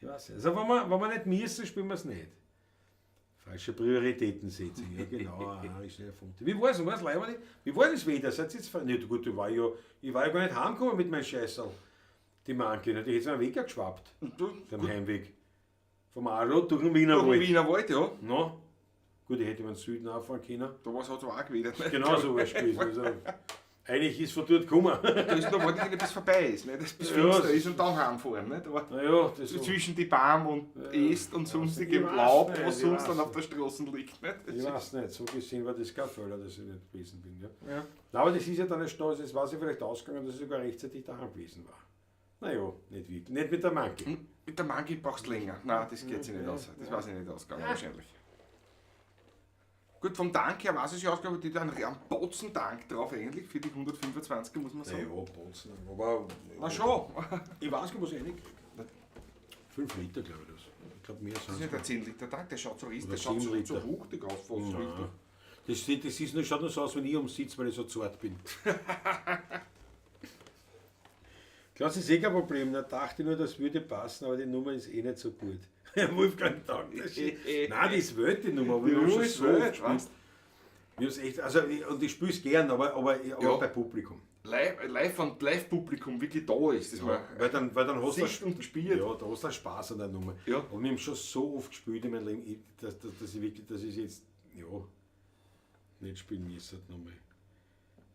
Ich weiß nicht. Also wenn wir nicht müssen, spielen wir es nicht. Falsche Prioritätensetzung, ja genau, aha, ist nicht erfunden. Wie war's denn, war's leider nicht? Wie war das wieder? Seid ihr jetzt nicht, gut, ich war ja gar nicht heimgekommen mit meinem Scheißerl. Die Manke, die hätte mir Weg geschwappt, Und du, beim gut, Heimweg. Vom Aro durch den Wienerwald. durch den Wienerwald, ja. No? Gut, ich hätte über den Süden auch fahren können. Da war es halt so auch gewesen. Ne? Genauso wurscht gewesen. Also, eigentlich ist von dort gekommen. Da ist noch warten, bis vorbei ist, ne? Dass bis Ja, finster das- ist und dann heimfahren. Nicht? Aber Naja, das so zwischen die Bäume und Äst und sonstigem Ich weiß Laub, nicht, was ich sonst weiß dann auf der Straße liegt. Nicht? Das Ich ist- weiß nicht, so gesehen war das kein Fehler, dass ich nicht gewesen bin. Ja. Ja. Na, aber das ist ja dann erst da, es war sich vielleicht ausgegangen, dass ich sogar rechtzeitig daheim gewesen war. Naja, nicht wirklich. Nicht mit der Monkey. Mit der Monkey brauchst du länger. Nein, das geht sich nicht aus. Das weiß ich nicht ausgegangen, wahrscheinlich. Gut, vom Tank her weiß ich ja ausgegangen, die da einen Botzen Tank drauf eigentlich für die 125er, muss man sagen. Naja, Botzen. Aber Na schon. ich weiß gar nicht, was ich reingekriegt. 5 Liter, glaube ich das. Ich glaube, mehr Das ist sind nicht ein 10 Liter Tank, der schaut so riesig, Oder der schaut 7 so, so Liter. wuchtig aus, fast so richtig. Das, das ist nur, schaut nur so aus, wenn ich umsitze, weil ich so zart bin. Klar, das ist eh kein Problem. Da dachte ich nur, das würde passen, aber die Nummer ist eh nicht so gut. Wolfgang, danke. Nein, die ist Welt, die Nummer. Aber Die wir haben Nummer schon ist so Welt, oft gespielt. weißt. Wir haben's echt, also, und ich spiele es gern, aber Ja. bei Publikum. Live, und Live-Publikum wirklich da ist. Das war Weil dann hast du Sicht und gespielt. Ja, da hast du Spaß an der Nummer. Ja. Und wir haben schon so oft gespielt in meinem Leben, ich, dass ich wirklich, dass ich jetzt, ja, nicht spielen müssen nochmal.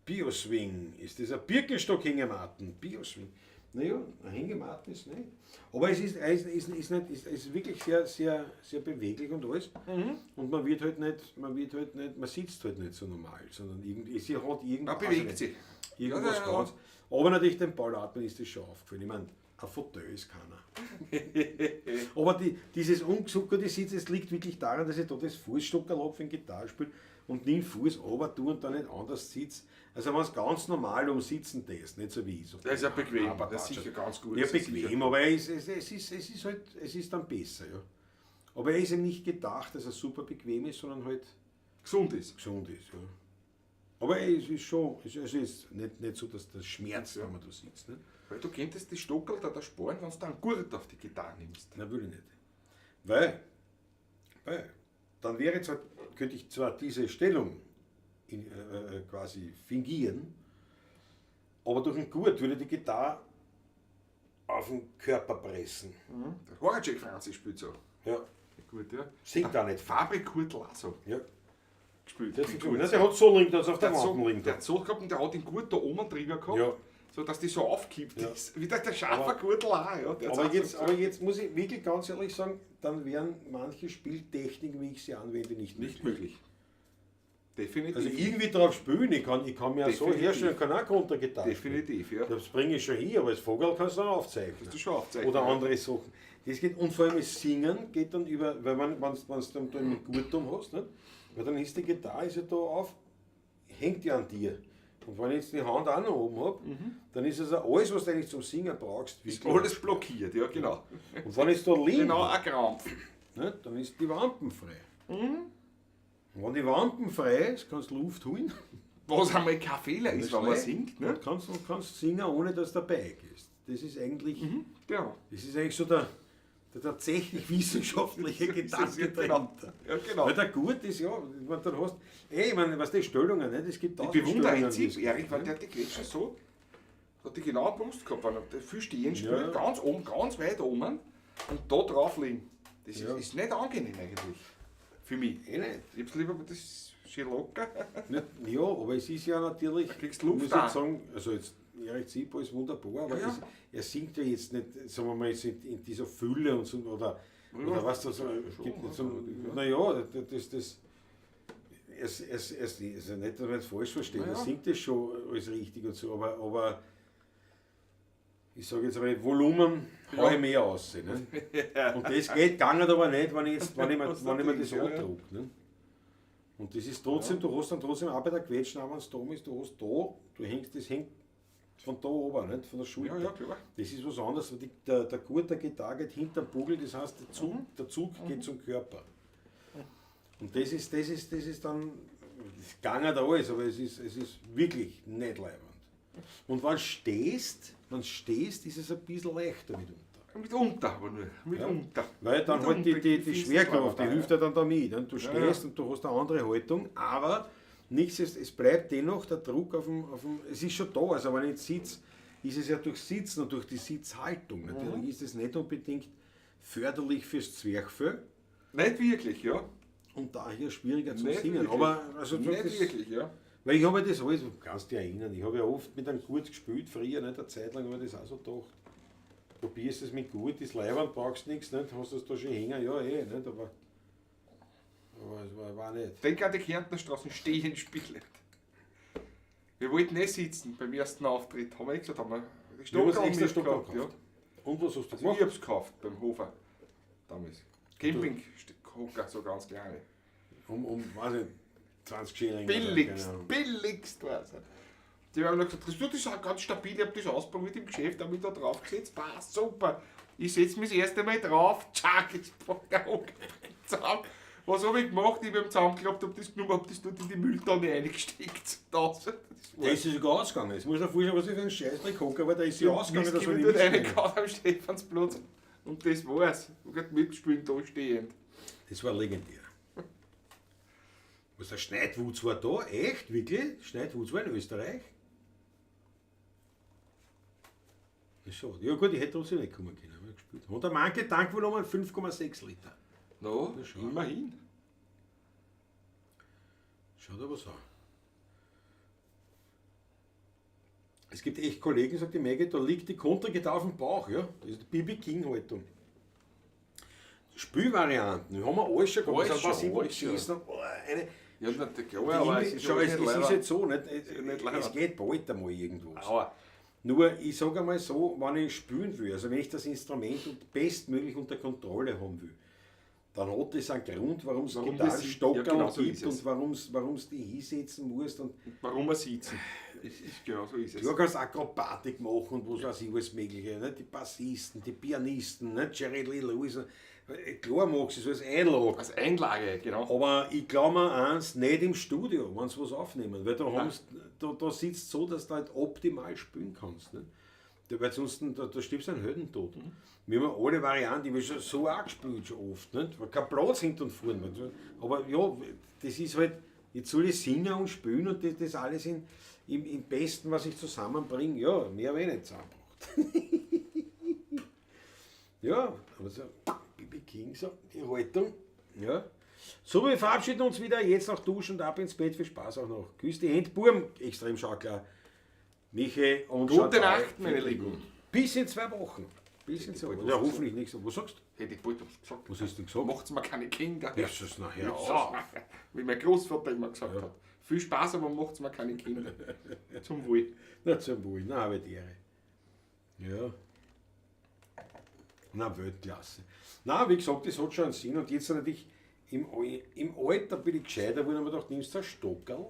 Bioswing, ist das ein Birkenstock-Hängematten? Bioswing. Naja, ein Hängematten ist nicht. Aber es ist, es ist, ist, nicht, ist, ist wirklich sehr, sehr, sehr beweglich und alles. Und man wird halt nicht, man wird halt nicht, man sitzt halt nicht so normal, sondern irgendwie, sie hat irgendwas. Man bewegt sich. Irgendwas Ja, ja, ja. ganz. Aber natürlich dem Paul Hartmann ist das schon aufgefallen. Ich meine, ein Fauteuil ist keiner. Aber dieses ungesuckerte Sitz, es liegt wirklich daran, dass ich da das Fußstockerl habe für den Gitarrespiel und nie den Fuß runter tue und dann nicht anders sitze. Also wenn es ganz normal umsitzen das, nicht so wie ich. So Das ist ja bequem, Aber das ist sicher ganz gut. Ja, Das ist sicher bequem, aber es ist halt, es ist dann besser, ja. Aber er ist eben nicht gedacht, dass er super bequem ist, sondern halt Gesund ist. gesund ist, ja. Aber es ist schon, es ist nicht so, dass das schmerzt, wenn man da sitzt. Ne? Weil du könntest die Stockerl da sparen, wenn du da einen Gurt auf die Gitarre nimmst. Nein, will ich nicht. Weil dann wäre zwar, könnte ich zwar diese Stellung quasi fingieren, aber durch den Gurt würde die Gitarre auf den Körper pressen. Der Horacek Franzi spielt so. Ja. Gut, ja. Singt auch nicht. Fabrik Kurtl auch so Ja. gespielt. Der, Mit hat, Gurt. nein, der hat so liegen, dass auf der Der hat Wand so, liegt. der hat so gehabt und der hat den Gurt da oben drüber gehabt, Ja. so dass die so aufkippt Ja. ist. Wie der scharfe Gürtel auch. Ja, der hat's Aber auch jetzt, so aber jetzt muss ich wirklich ganz ehrlich sagen, dann wären manche Spieltechniken, wie ich sie anwende, nicht möglich. Nicht möglich. Definitiv. Also irgendwie drauf spielen, ich kann mir ja so Definitiv. herstellen, kann auch Kontergitarre spielen. Definitiv, ja. Das bringe ich schon hin, aber das Vogel kannst du dann aufzeichnen. Kannst du schon aufzeichnen, Oder ja. andere Sachen. Das geht, und vor allem das Singen geht dann über, weil man, wenn du dann da mit Gurt um hast, nicht? Weil dann ist die Gitarre ist ja da auf, hängt ja an dir. Und wenn ich jetzt die Hand auch noch oben habe, dann ist also alles, was du eigentlich zum Singen brauchst, Ist wirklich. alles blockiert, ja, genau. Und wenn ich da liege, Genau, ein Krampf. ne, dann ist die Wampen frei. Und wenn die Wampen frei ist, kannst du Luft holen. Was einmal kein Fehler ist, wenn man Schlecht. singt, ne? Und kannst singen, ohne dass du dabei gehst. Das ist eigentlich, Genau. das ist eigentlich so der tatsächlich wissenschaftliche So ist es, Gedanke ja, genau. dahinter. Ja, genau. Weil der Gurt ist ja, wenn du dann hast, ey, ich meine, was die Stellungen, nicht? Es gibt Ich tausend bewundere Stellungen, einen die es Zip, Erich, gibt, weil ne? der hat die Quetschen so, hat die genau Brust gehabt, weil er viel stehen spielt, Ja. ganz oben, ganz weit oben und da drauf liegen. Das Ja. ist nicht angenehm eigentlich. Für mich. Eh nicht. Ich hab's lieber, das ist schön locker. Nicht, ja, aber es ist ja natürlich, Da kriegst du Luft muss ich auch. jetzt sagen, also jetzt Erich Zipo ist wunderbar, aber Ja, ja. er singt ja jetzt nicht, sagen wir mal, jetzt in dieser Fülle und so, oder, oder was das schon, gibt nicht so, ja. naja, das es, also nicht, dass man es falsch versteht, Ja, er ja. singt das schon alles richtig und so, aber ich sage jetzt aber nicht, Volumen hau ich mehr aus. Ne? Und das geht gegangen aber nicht, wenn ich, jetzt, wenn ich, mir, Das wenn ich mir das natürlich, ja, ja. andruck. Ne? Und das ist trotzdem, du hast dann trotzdem auch bei der Quetschen, auch wenn es da ist, du hast da, du hängst, das hängt von da oben, nicht? Von der Schulter. Ja, ja, klar. Das ist was anderes. weil der Gurt der Gitarre geht hinterm Bugel, das heißt, der Zug geht zum Körper. Und das ist dann, das gegangen da alles, aber es ist wirklich nicht leibend. Und wenn du stehst, ist es ein bisschen leichter mitunter. Mitunter, aber nur. Mitunter. Weil dann halt die, Mitunter die, die findest du Schwerkraft, die aber hilft ja dann da mit. Und du Ja, stehst und du hast eine andere Haltung, aber nichts ist, es bleibt dennoch der Druck auf dem, es ist schon da, also wenn ich jetzt sitze, ist es ja durch Sitzen und durch die Sitzhaltung. Natürlich ist es nicht unbedingt förderlich fürs Zwerchfell Nicht wirklich, ja. und daher schwieriger zum Nicht Singen. wirklich. Aber also Nicht das, wirklich, ja. Weil ich habe ja das alles, du kannst dich erinnern, ich habe ja oft mit einem Gurt gespielt, früher, nicht? Eine Zeit lang habe ich das auch so gedacht. Probierst es mit Gurt, ist leibend, brauchst nichts, nicht? Hast das da schon hängen, ja eh, nicht? Aber es war nicht. Denk an die Kärntner Straßen stehen spielend. Wir wollten eh sitzen beim ersten Auftritt. Haben wir eh gesagt, haben wir Wir haben uns Stockerl extra Stockerl mitgehabt, gekauft. Und was hast du Ja. gemacht? Ich hab's gekauft beim Hofer damals. Campinghocker, so ganz kleine. Um, weiß nicht, 20 Schilling. Billigst, Keine Ahnung. billigst war's. Die haben dann gesagt, das ist auch ganz stabil, ich hab das ausprobiert im Geschäft, hab mich da drauf gesetzt, passt super. Ich setz mich das erste Mal drauf, tschack, jetzt packt der Hocker zusammen. Was hab ich gemacht? Ich hab ihm zusammengeklappt, hab das genommen, hab das dort in die Mülltonne reingesteckt. Das, das Der ist ja sogar ausgegangen. Jetzt muss ich mir vorstellen, was ich für ein Scheißdreck hocke, aber da ist sie ausgegangen, Mist, dass ich wir dort nicht mitspielen. reingehauen am Stephansplatz. Und das war's. Ich hab mitgespielt, da stehend. Das war legendär. Was, der Schneidwutz war da? Echt? Wirklich? Schneidwutz war in Österreich? Ja, schade. Ja gut, ich hätte trotzdem nicht kommen können. Aber gespielt. Und der manche Tankvolumen 5,6 Liter. No, Na, schau. immerhin. Schaut aber so. Es gibt echt Kollegen, sagt die Maggie, da liegt die Kontergitarre auf dem Bauch, ja. Das ist die Bibi King-Haltung. Spielvarianten, wir haben wir alles schon gehabt. Alles Also, was schon, ich wo alles schon. gesessen hab, oh, eine, Ja, na, klar, Die aber Immi- es ist schau, alles es, nicht es ist leider. halt so, nicht? nicht Es leider. geht bald einmal irgendwas. Aua. Nur, ich sage einmal so, wenn ich spielen will, also wenn ich das Instrument und bestmöglich unter Kontrolle haben will, dann hat das einen Grund, warum es Warum das- Gitarrenstockerl ja, genau so gibt ist es. und warum es die hinsetzen musst. Und Warum wir sitzen. Es ist, genau so ist es. du kannst Akrobatik machen und was weiß ich, alles Mögliche. Ne? Die Bassisten, die Pianisten, ne? Jerry Lee Lewis. Klar magst du es als Einlage. Als Einlage, genau. Aber ich glaube mir eins, nicht im Studio, wenn sie was aufnehmen, weil da, haben's, da sitzt so, dass du halt optimal spielen kannst. Ne? Weil sonst, da stirbst du einen Heldentod. Wir haben alle Varianten, ich habe schon so auch gespielt schon oft, nicht? Weil kein Platz hinten und vorne. Aber ja, das ist halt, jetzt soll ich singen und spielen und das alles im Besten, was ich zusammenbringe. Ja, mehr habe ich nicht zusammengebracht. Ja, aber so, Bibi King, so, die Haltung. Ja. So, wir verabschieden uns wieder. Jetzt noch duschen und ab ins Bett. Viel Spaß auch noch. Küss die Hände, Burm. Extrem Schauklar. Michi und Gute Chantal. Nacht, meine Lieben. Bis in 2 Wochen. Bis in 2 Wochen. Ja, hoffentlich nicht so. Was sagst du? Hätte ich bald was gesagt. Was hast du gesagt? Macht's mir keine Kinder. Ja, das nachher Ja, auf. wie mein Großvater immer gesagt hat. Viel Spaß, aber macht's mir keine Kinder. Zum Wohl. Na, zum Wohl. Na, habe die Ehre. Ja. Na, Weltklasse. Na, wie gesagt, das hat schon einen Sinn. Und jetzt natürlich im Alter bin ich gescheiter geworden und hab mir gedacht, nimmst du ein Stockerl?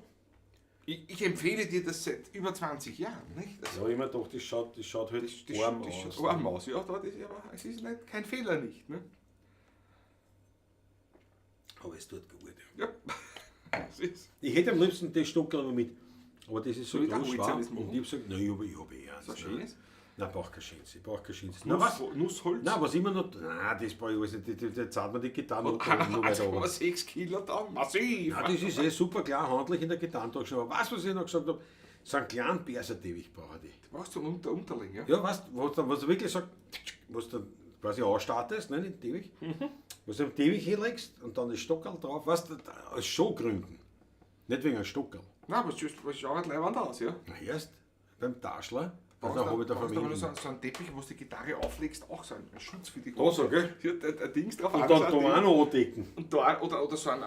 Ich empfehle dir das seit über 20 Jahren, nicht? Also, Ja, ich mir gedacht, das schaut halt das, arm das aus. schaut arm aus. Ja, das ist, aber es ist nicht, kein Fehler nicht. Ne? Aber es tut gut. Ja. Ja. Es ist. Ich hätte am liebsten das Stockerl aber mit. Aber das ist so Soll ich da groß Holz schwer. alles machen? Und ich hab gesagt, nein, ich hab eh eins. So ein schönes? Nein, ich brauch kein schönes. Ich brauch kein schönes. Na, was? Nussholz. Nein, was immer noch. Nein, das brauche ich alles nicht. Da zahlt man die Gitarre noch, noch weiter runter. 1,6 Kilo da, massiv. Ja, das ist eh super klar, handlich in der Gitarrentasche. Aber was, was ich noch gesagt habe, so einen kleinen Perserteppich brauche ich. Du brauchst so einen Unterling, ja? Ja, weißt du, was du wirklich sagst, was du quasi anstartest, ne, den Teppich, was du am Teppich hinlegst und dann das Stockerl drauf, weißt du, aus Showgründen. Nicht wegen einem Stockerl. Nein, aber es schaut halt leibend aus, ja? Na, erst beim Taschler, Brauchst also habe ich da brauchst aber nur verwendet. so einen Teppich, wo du die Gitarre auflegst, auch so einen Schutz für die Da so, gell? Ja, ein Dings drauf. Und auch dann so da ein auch Ding. noch andecken. Und da auch, oder so ein,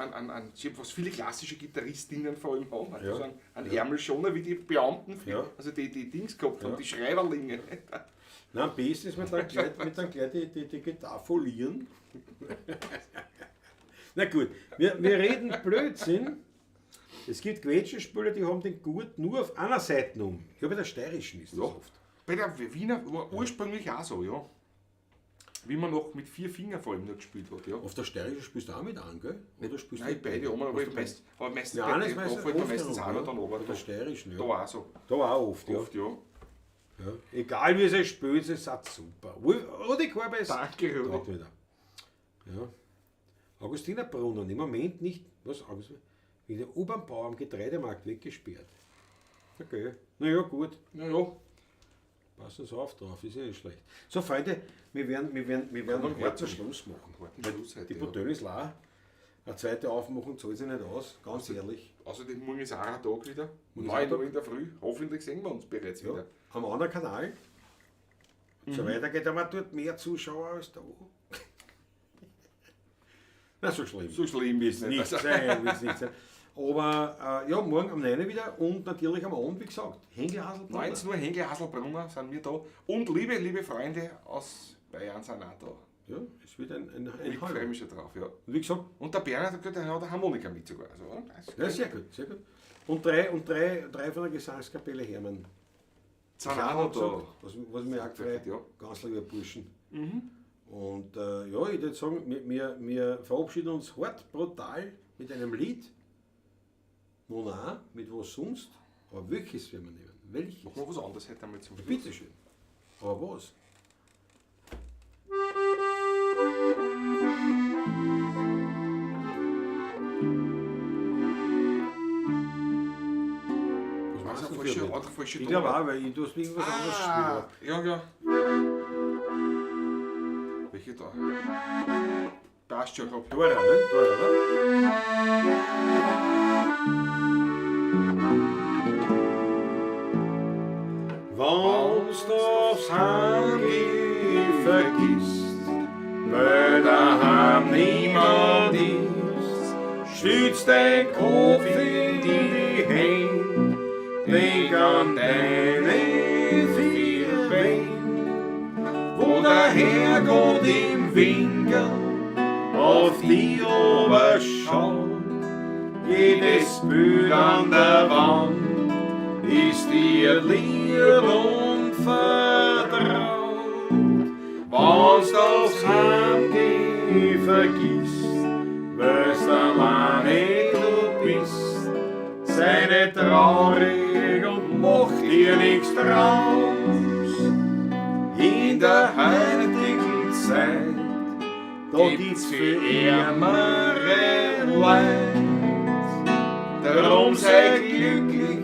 was viele klassische Gitarristinnen vor allem haben, also Ja. so einen Ärmelschoner wie die Beamten, Ja. also die Dings gehabt haben, Ja. die Schreiberlinge. Nein, am besten ist mit dann gleich, die Gitarre folieren. Na gut, wir reden Blödsinn. Es gibt Quetschenspieler, die haben den Gurt nur auf einer Seite um. Ja, bei der steirischen ist das Ja. oft. Bei der Wiener war ursprünglich auch so, ja. Wie man noch mit 4 Fingern vor allem noch gespielt hat, ja. Auf der steirischen spielst du auch mit an, gell? Oder spielst Nein, du beide um, aber, Hast du meist, aber meistens Ja, bei, einer ist da meistens fällt mir oft meistens herum, einer ja. dann runter. Bei der steirischen, ja. Da auch so. Da auch oft, ja. Oft, ja. Ja. Egal wie sie spielt, sie sind super. Rudi Korbes. Danke, Rudi. Taugt wieder. Ja. Augustiner Brunnen, im Moment nicht, was, August, wegen der U-Bahn-Bau am Getreidemarkt weggesperrt. Okay, naja, gut. Naja, Passen Sie auf drauf, ist ja nicht schlecht. So, Freunde, wir werden einen heute harten- Schluss machen. harten Schluss heute, Die ja. Bouteille ist leer. Eine zweite Aufmachung zahlt sich nicht aus, ganz ehrlich. Außerdem morgen ist auch ein Tag wieder. Morgen ist 9 auch Uhr in der Früh. Hoffentlich sehen wir uns bereits Ja, wieder. am anderen Kanal. So weitergeht, haben wir dort mehr Zuschauer als da. Na, so schlimm. So schlimm ist es nicht nicht. sein, wird's nicht sein. Aber ja, morgen um 9 Uhr wieder und natürlich am Abend, wie gesagt, Hängel Haselbrunner. 19 Uhr, Hängel Haselbrunner sind wir da. Und liebe, liebe Freunde aus Bayern sind auch da. Ja, es wird ein Ich freue Highlight. mich schon drauf, ja. Und wie gesagt, Und der Bernhard hat gesagt, er hat eine Harmonika mit sogar. Also, das ist ja, sehr gut, sehr gut. Und drei von der Gesangskapelle Hermann. Sind auch noch da. Was mich auch gefreut, Ja. ganz liebe Burschen. Und ja, ich würde sagen, wir verabschieden uns hart, brutal mit einem Lied. Nun auch, mit was sonst. Aber welches werden wir nehmen? Welches? Machen wir was anderes heute einmal zum Schluss. Bitte schön. Aber was? Was Was machst ein du für falscher, ein Lied? andere falsche Ich glaube auch, weil du hast mir irgendwas anderes Ah, gespielt. ja, ja. Welche da? Passt schon, hab. Dora, ne? Dora, ne? Wann's du aufs Heimgehen vergisst, weil daheim niemand ist, stütz dein Kopf in die Hände, denk an deine vier Wände, wo der Herrgott im Winkel auf die oberschaut. Jedes Bild an der Wand ist dir lieb und vertraut. Wenn's aufs Heimgehen vergisst, weil's alleine du bist, sei nicht traurig und mach dir nichts draus. In der heutigen Zeit, da gibt's für ärmere Leid. Darum sei glücklich,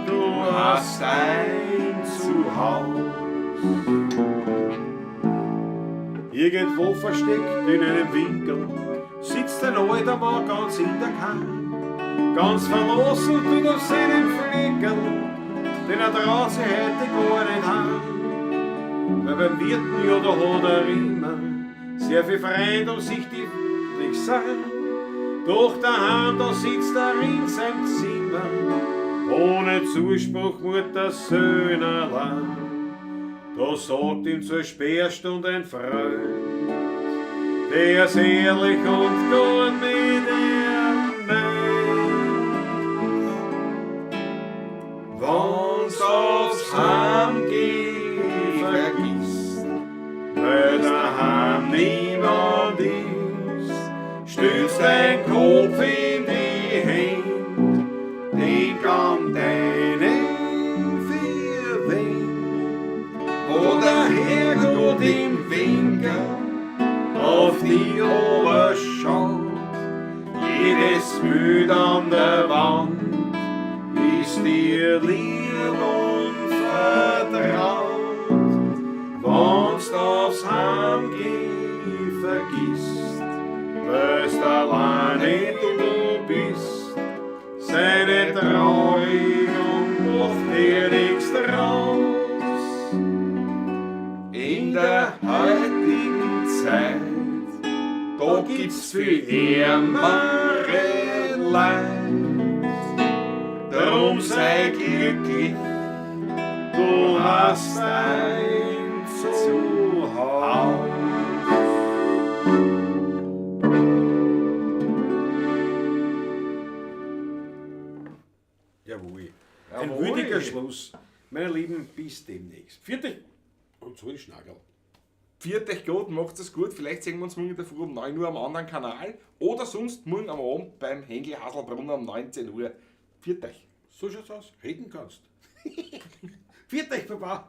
du hast ein Zuhause. Irgendwo versteckt in einem Winkel sitzt ein alter Mann ganz in der Kammer, ganz verlassen tut auf seinem Fleckerl, denn er traut sich heute gar nicht heim. Weil beim Wirten, ja, da hat er immer sehr viel Freund um sich, die nicht sind. Doch daheim, da sitzt er in seinem Zimmer, ohne Zuspruch Mutter Söhne allein. Da sagt ihm zur Sperrstunde ein Freund, der ist ehrlich und gar mit ihm meint. Wenn's aufs Heimgehen vergisst, weil daheim niemand ist, stütz dein Kopf in die Hände, denk an deine vier Wände, wo der Herrgott im Winkel auf die oberschaut. Jedes Bild an der Wand ist dir lieb und vertraut. Wenn's aufs Heimgehen vergisst, weil's alleine du bist, sei nicht traurig und mach dir nichts draus. In der heutigen Zeit, da gibt's für ärmere Leid. Darum sei glücklich, Du hast ein Zuhause. Jawohl. Ein Jawohl. würdiger Schluss. Meine Lieben, bis demnächst. Vierte und so die Schnagel. Viert euch gut, macht es gut. Vielleicht sehen wir uns morgen in der Früh um 9 Uhr am anderen Kanal oder sonst morgen am Abend beim Hängel Haselbrunner um 19 Uhr. Viert euch. So schaut's aus. Reden kannst. Viert euch, Baba.